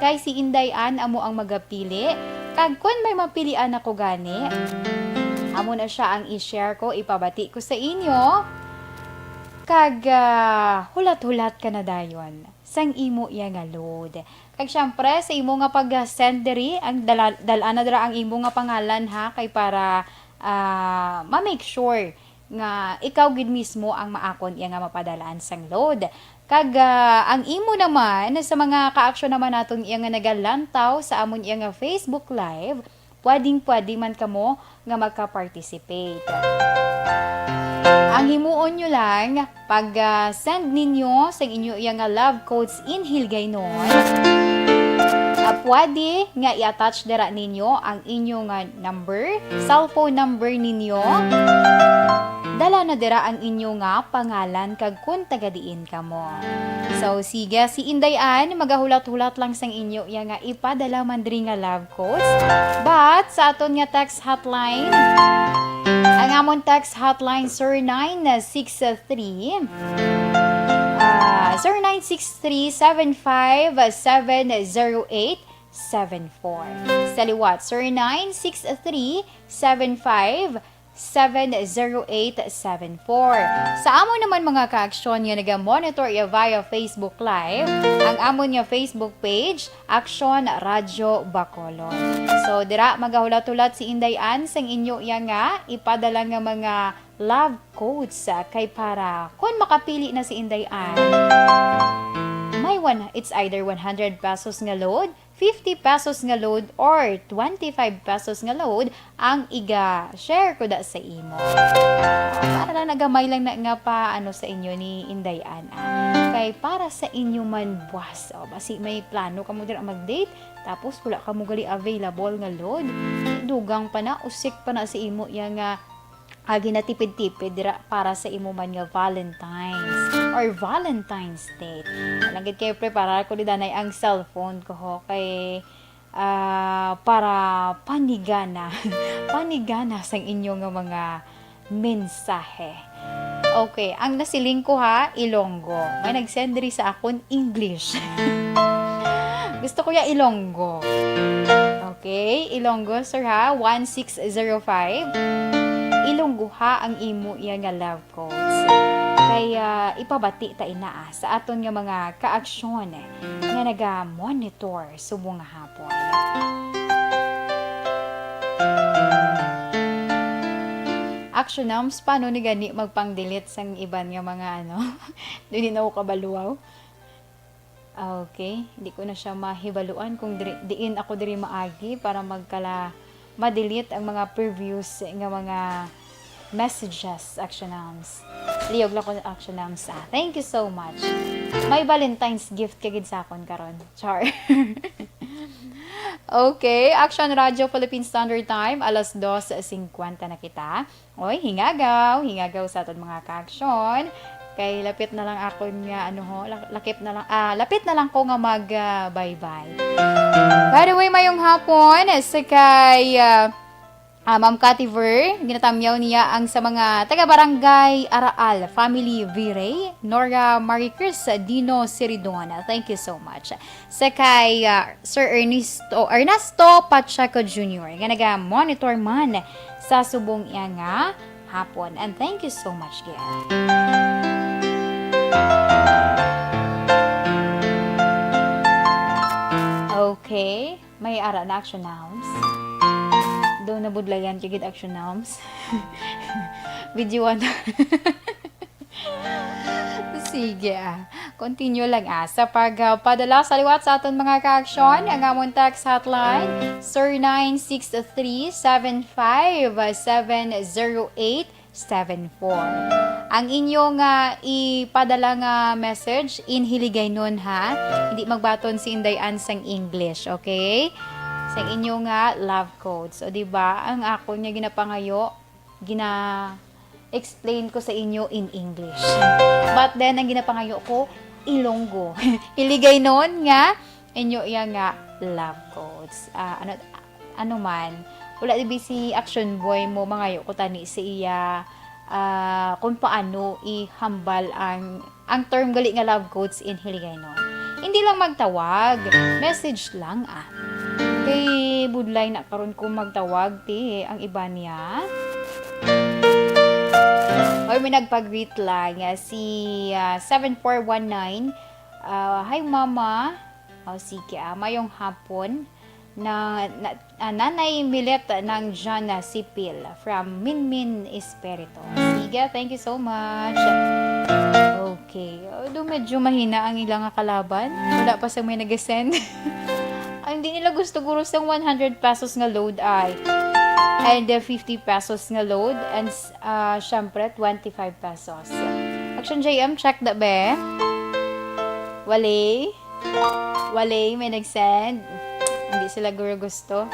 Kay si Inday Ann amo ang magapili, kag kun may mapilian ako gani, amo na siya ang i-share ko, ipabati ko sa inyo, kag, ah, hulat-hulat ka na dayon. sang imo iya nga load. Kag syempre, sa imo nga pag-send diri, ang dala-, dal-an na dira ang imo nga pangalan, ha, kay para, ah, ma-make sure nga ikaw gid mismo ang maakon iya nga mapadalaan sang load. Kag, ah, ang imo naman, sa mga ka-action naman naton iya nga nagalantaw sa amon iya nga Facebook Live, pwedeng-pwede man kamo nga magka-participate. Ang himuon nyo lang, pag, ah, send ninyo sa inyo iya nga love quotes in Hiligaynon, ah, pwede nga i-attach dira ninyo ang inyo nga number, cellphone number ninyo. Dala na dira ang inyo nga pangalan kag kung taga diin kamo. So, sige, si Inday Ann, magahulat-hulat lang sang inyo iya nga ipadala man diri nga love quotes. But sa aton nga text hotline, ang amon text hotline, zero nine six three, ah, zero nine six three seven five seven zero eight seven four. Sa liwat, zero nine six three seven five seven zero eight seven four. Sa amon naman mga ka-aksyon nga naga-monitor iya via Facebook Live, ang amon nga Facebook page, Aksyon Radyo Bacolod. So, dira magahulat-hulat si Inday Ann sang inyo iya nga ipadala nga mga love quotes, ah, kay para kun makapili na si Inday Ann, may one, it's either one hundred pesos nga load, fifty pesos nga load, or twenty-five pesos nga load ang iga-share ko da sa imo. Para lang nagamay lang na nga pa, ano, sa inyo ni Inday Ann, ah. Kay para sa inyo man buwas, o, basi may plano kamo dira mag-date, tapos wala kamo gali available nga load, dugang pa na, usik pa na sa imo iya nga, ah, ginatipid-tipid dira para sa imo man nga Valentine's or Valentine's date. Lang gid kayo, pre, para ko di danay ang cellphone ko, ho, kay, ah, para panigana, panigana sang inyo nga mga mensahe. Okay, ang nasiling ko, ha, Ilonggo. May nag-send diri sa akon, English. Gusto ko ya Ilonggo. Okay, Ilonggo, sir, ha, one six zero five. Ilonggo, ha, ang imo iya nga love quotes. Kaya ipabati ta ina, ah, sa aton nga mga kaaksyon, eh, nga naga-monitor subong nga hapon. Action Nams, paano ni gani magpang-delete sang iban nga mga ano? Dili na ko kabaluaw. Okay, di ko na siya mahibaluan kung diri, diin ako diri maagi para magkala, ma-delete ang mga previous nga mga messages, Action Nams. Liyog lang ko, Action Nams, ah. Thank you so much. May Valentine's gift ka gid sa akon karon. Char. Okay, Action Radio Philippine Standard Time, alas dos singkwenta na kita. Oy, hingagaw, hingagaw sa aton mga ka-action. Kay lapit na lang akon nga, ano ho, la-, lakip na lang, ah, lapit na lang ko nga mag, ah, bye-bye. By the way, mayong hapon sa kay, ah, ah, Ma'am Cathy Ver, ginatamyaw niya ang sa mga taga Barangay Araal, Family Viray, Nora Maricris, Dino Siridon. Thank you so much. Sa kay, ah, Sir Ernesto, Ernesto Pacheco Junior, nga naga-monitor man sa subong iya nga hapon. And thank you so much, Gil. Okay. May ara na, Action Nams. Daw nabudlayan ka gid, Action Nams. Video na. Sige, ah. Continue lang, ah. Sa pag, ah, padala sa liwat sa aton mga ka-action, ang amon text hotline, zero nine six three seven five seven zero eight seven four. Ang inyo nga ipadala nga message in Hiligaynon, ha. Hindi magbaton si Inday Ann sang English, okay? Sang inyo nga love quotes. O, di ba? Ang akon nga ginapangayo, gina-explain ko sa inyo in English. But then, ang ginapangayo ko, Ilonggo. Hiligaynon nga inyo iya nga love quotes. Ah, ano, ano man, wala dibi si Action Boy mo mangayo ko tani sa iya, ah, kung paano ihambal ang, ang term gali nga love quotes in Hiligaynon. Hindi lang magtawag, message lang, ah. Kay budlay na karon kung magtawag, ti, ang iba niya. Or may nagpa-greet lang, ah, si, ah, seven four one nine, Ah, hi, Mama. O, sige, ah, mayong hapon. Na, na, ah, Nanay Milet ng John, ah, Sipil from Minmin Espiritu. Sige, thank you so much. Okay. Although medyo mahina ang ilang kalaban. Wala pa sa may nag-send. Ay, hindi nila gusto guro sang one hundred pesos nga load ay. And, uh, fifty pesos nga load. And, uh, syempre, twenty-five pesos. Action J M, check da, be. Wale. Wale, may nag-send. Hindi sila guro gusto.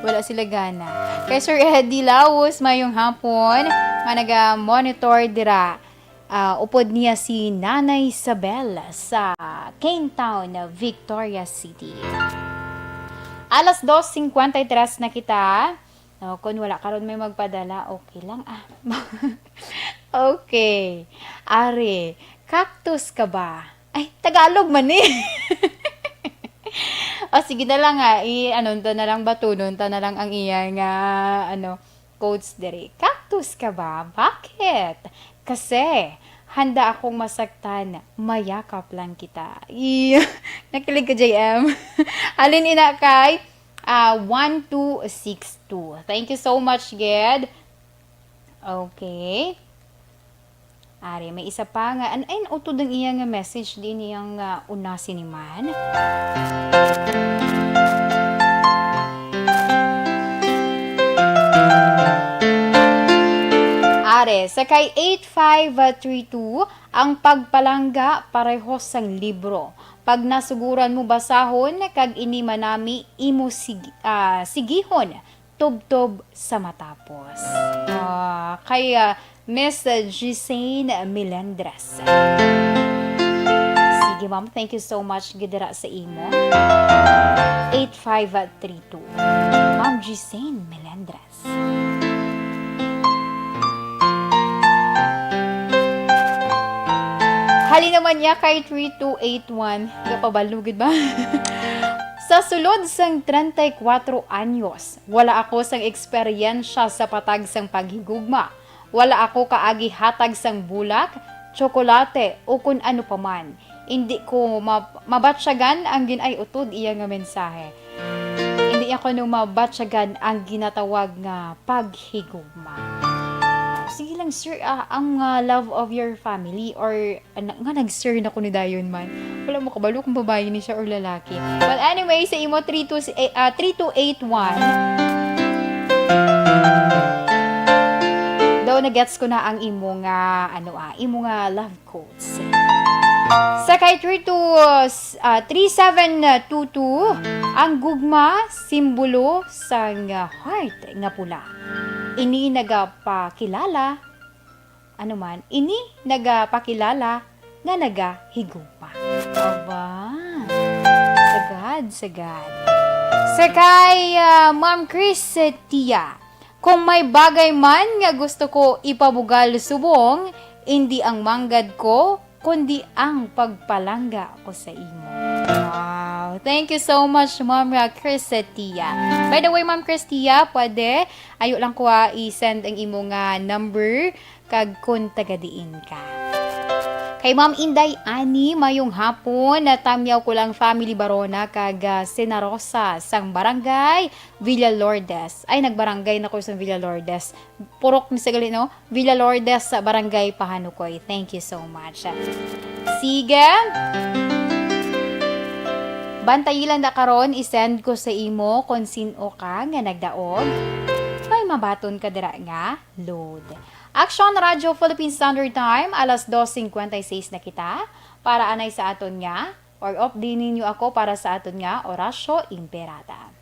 Wala sila gana. Kay Sir Eddie Laos, mayong hapon, nga naga-monitor dira. Ah, upod niya si Nanay Isabel sa Kane Town, Victoria City. Alas dos cincuenta y tres na kita. No, kung wala karon may magpadala, okay lang, ah. Okay. Ari, cactus ka ba? Ay, Tagalog man eh. O, sige na lang, ah. I-, ano, ta na lang, batunon ta na lang ang iya nga, ano, quotes diri. "Cactus ka ba? Bakit?" "Kasi handa akong masaktan. Mayakap lang kita." Iya. Nakilig ka, J M. Halin ina kay, ah, one two six two. Thank you so much, Ged. Okay. Ari, may isa pa nga, an-, ay, nautod ang iya nga message, di niya nga una siniman. Ari, sa kay eight five three two, ang pagpalangga pareho sang libro. Pag nasuguran mo basahon, kag ini manami, imo sig-, ah, sigihon, tubtob sa matapos. Ah, kay, ah, Miss Gisane Melendres. Sige, ma'am. Thank you so much gid dira sa imo. Eight five three two. Ma'am Gisane Melendres. Hali naman niya kay three two eight one. Kapabalo gid ba? Sa sulod sang treinta y cuatro anyos, wala ako sang eksperyensya sa patag sang paghigugma. Wala ako kaagi hatag sang bulak, tsokolate, o kun ano pa man. Indi ko ma-, mabatyagan ang gin-, ay, utod iya nga mensahe. Indi niya kuno mabatyagan ang ginatawag nga paghigugma. Sige lang, sir, ah, ang, ah, love of your family or Ana-, nga nag-sir na ko ni dayon man. Wala mo kabalo kung babayi ni siya or lalaki. But anyway, sa imo three two, eh, ah, three two eight one. Daw na-gets ko na ang imo nga, ano, ah, imo nga love quotes. Sa kay three two, ah, three seven two two, ang gugma, simbolo sang, ah, heart nga pula. Ini nagapakilala Ano man, ini nagapakilala nga nagahigugma. Aba, sagad, sagad. Sa kay, ah, Ma'am Chris Tia, "Kung may bagay man nga gusto ko ipabugal subong, indi ang manggad ko, kundi ang pagpalangga ko sa imo." Wow. Thank you so much, Ma'am, ah, Chris Tia. By the way, Ma'am Chris Tia, pwede, ayo lang ko, ah, i-send ang imo nga number kag kon taga diin ka. Kay Ma'am Inday Ani, mayong hapon. Natamyaw ko lang family Barona kag, ah, Senarosa sang barangay Villa Lourdes. Ay, nagbarangay na ko sa Villa Lourdes. Purok ni sa gali, no? Villa Lourdes sa barangay Pahanukoy. Thank you so much. Sige. Bantayi lang da karon, i-send ko sa imo kon sin-o ka nga nagdaog. May mabaton ka dira nga load. Action Radio Philippine Standard Time, alas dos cincuenta y seis na kita. Para anay sa aton nga, or off din ninyo ako para sa aton nga Orasyo Imperata.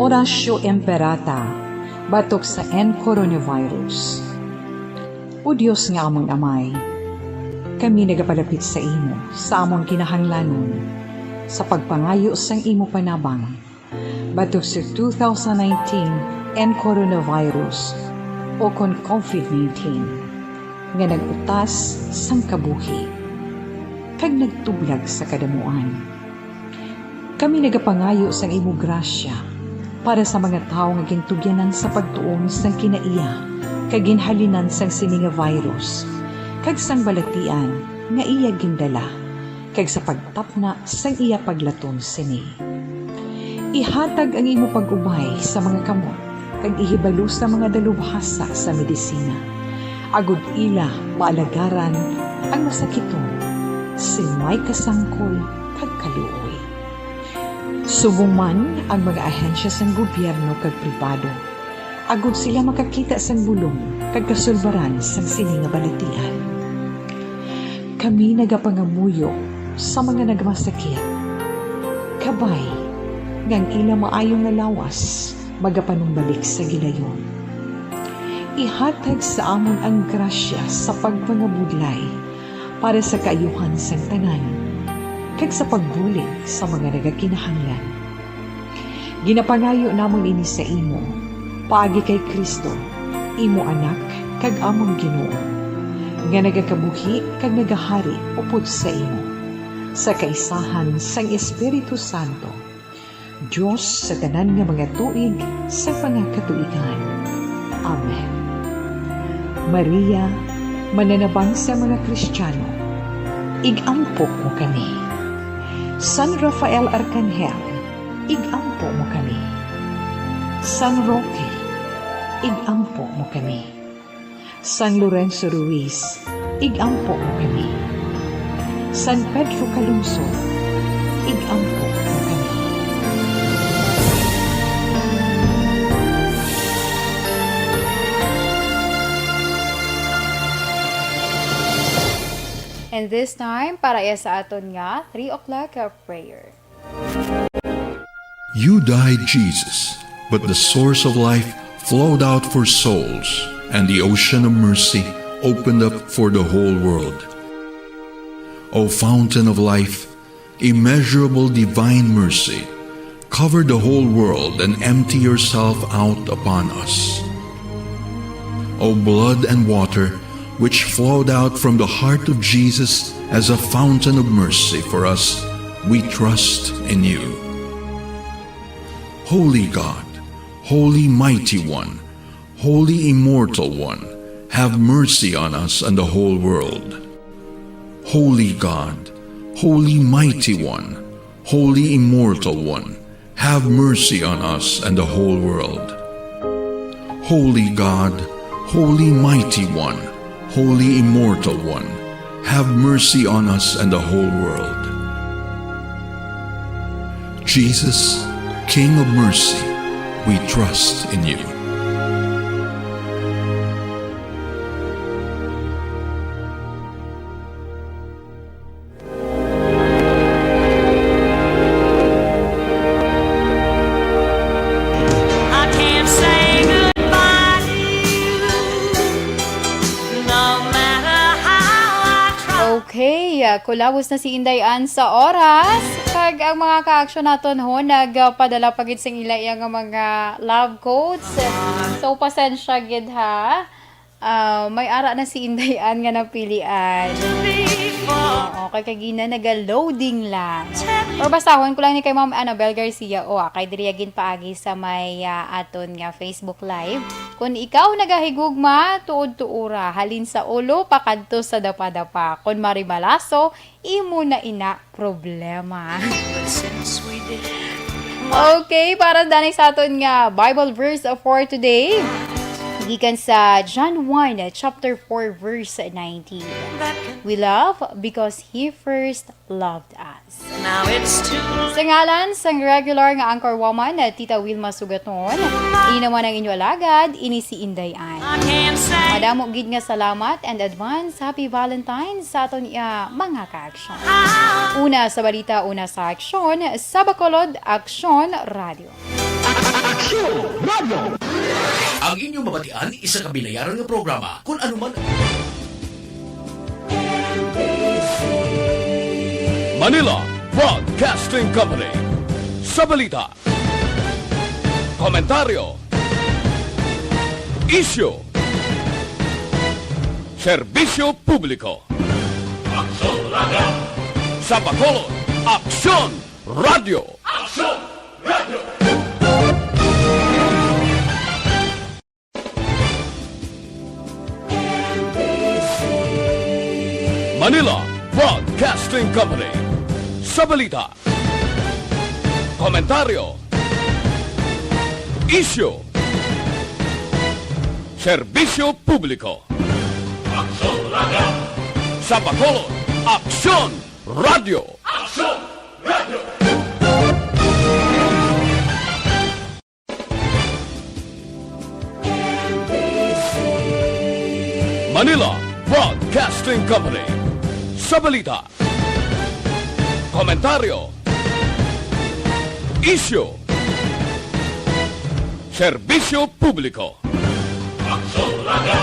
Orasyo Imperata, batok sa N coronavirus. O Dios nga amon Amay, kami nagapalapit sa imo sa amon kinahanglanon, sa pagpangayo sang imo panabang. Batok sa two thousand nineteen and coronavirus, o kon COVID nineteen, nga nag-utas sang kabuhi kag nagtublag sa kadamuan. Kami nagapangayo sang imo grasya para sa mga tawo nga gintugyanan sa pagtuon sang kinaiya kag ginhalinan sang sini nga virus kag sang balatian nga iya gindala, kag sa pagtapna sang iya paglaton sini. Ihatag ang imo pag-ubay sa mga kamot kag ihibalo sa mga dalubhasa sa medisina, agod ila maalagaran ang masakiton sing may kasangkol kag kaluoy. Subong man ang mga ahensya sang gobyerno kag pribado, agod sila makakita sang bulong kag kasulbaran sang sini nga balatian. Kami nagapangamuyo sa mga nagmasakit, kabay nga ang ila maayo nga lawas magapanumbalik sa gilayon. Ihatag sa amon ang grasya sa pagpangabudlay para sa kaayuhan sang tanan kag sa pagbulig sa mga nagakinahanglan. Ginapangayo namon ini sa imo, paagi kay Cristo, imo Anak kag amon Ginoo, nga nagakabuhi kag nagahari upod sa imo, sa kaisahan sang Espiritu Santo, Dios sa tanan nga mga tuig sa mga katuigan. Amen. Maria, mananabang sa mga Kristiyano, ig-ampo mo kami. San Rafael Arcangel, ig-ampo mo kami. San Roque, ig-ampo mo kami. San Lorenzo Ruiz, ig-ampo mo kami. San Pedro Calungsod, ig-ampo mo kami. And this time, para iya sa aton nga three o'clock, uh, prayer. You died, Jesus, but the source of life flowed out for souls, and the ocean of mercy opened up for the whole world. O fountain of life, immeasurable divine mercy, cover the whole world and empty yourself out upon us. O blood and water, which flowed out from the heart of Jesus as a fountain of mercy for us, we trust in you. Holy God, Holy Mighty One, Holy Immortal One, have mercy on us and the whole world. Holy God, Holy Mighty One, Holy Immortal One, have mercy on us and the whole world. Holy God, Holy Mighty One, Holy Immortal One, have mercy on us and the whole world. Jesus, King of mercy, we trust in you. I can't say goodbye to you, no matter how I try. Okay, ah, kulabos na si Inday Ann sa oras. Kag ang mga ka-action naton ho, nagpadala pa gid sing ila iya nga mga love quotes. So, pasensya gid, ha. Ah, may ara na si Inday Ann nga napilian. Oo, kay kagina naga-loading lang. Or basahon ko lang ni kay Ma'am Annabel Garcia. O, ah, kay diri gid paagi sa may, ah, aton nga Facebook Live. Kun ikaw nagahigugma, tuod tuora, halin sa ulo pakadto sa dapadapa. Kun maribalaso, imo na ina problema. Okay, para danay sa aton nga Bible verse for today, gikan sa John one, chapter four, verse nineteen. We love because He first loved us. Now it's too late. Sa ngalan sang regular nga anchor woman, Tita Wilma Sugaton, ini naman ang inyo alagad, ini si Inday Ann. I can't say. Madamo gid nga salamat and advance Happy Valentine's sa aton iya mga ka-action. Una sa balita, una sa aksyon, sa Bacolod, Aksyon Radio. Aksyon Radio! Ang inyong mabatian, isa ka bilayaran nga programa, kun ano man. Manila Broadcasting Company. Sa balita, Komentaryo. Isyu. Serbisyo publiko. Aksyon Radio. Sa Bacolod, Aksyon Radio. Aksyon Radio. Manila Broadcasting Company. Sa balita, komentaryo, isyu, serbisyo publiko. Aksyon Radio. Sa Bacolod, Aksyon Radio. Aksyon Radio. Manila Broadcasting Company. Sa balita, komentaryo, isyu, serbisyo publiko. Aksyon Radio.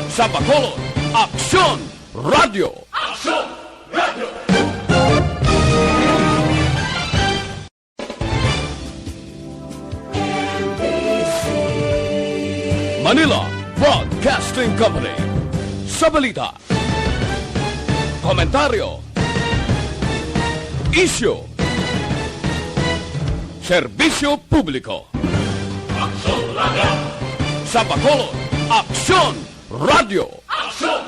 Sa Bacolod, Aksyon Radio. Aksyon Radio. Manila Broadcasting Company. Sa balita, komentaryo, isyu, serbisyo publiko. Aksyon Radio. Sa Bacolod, Aksyon Radio. Aksyon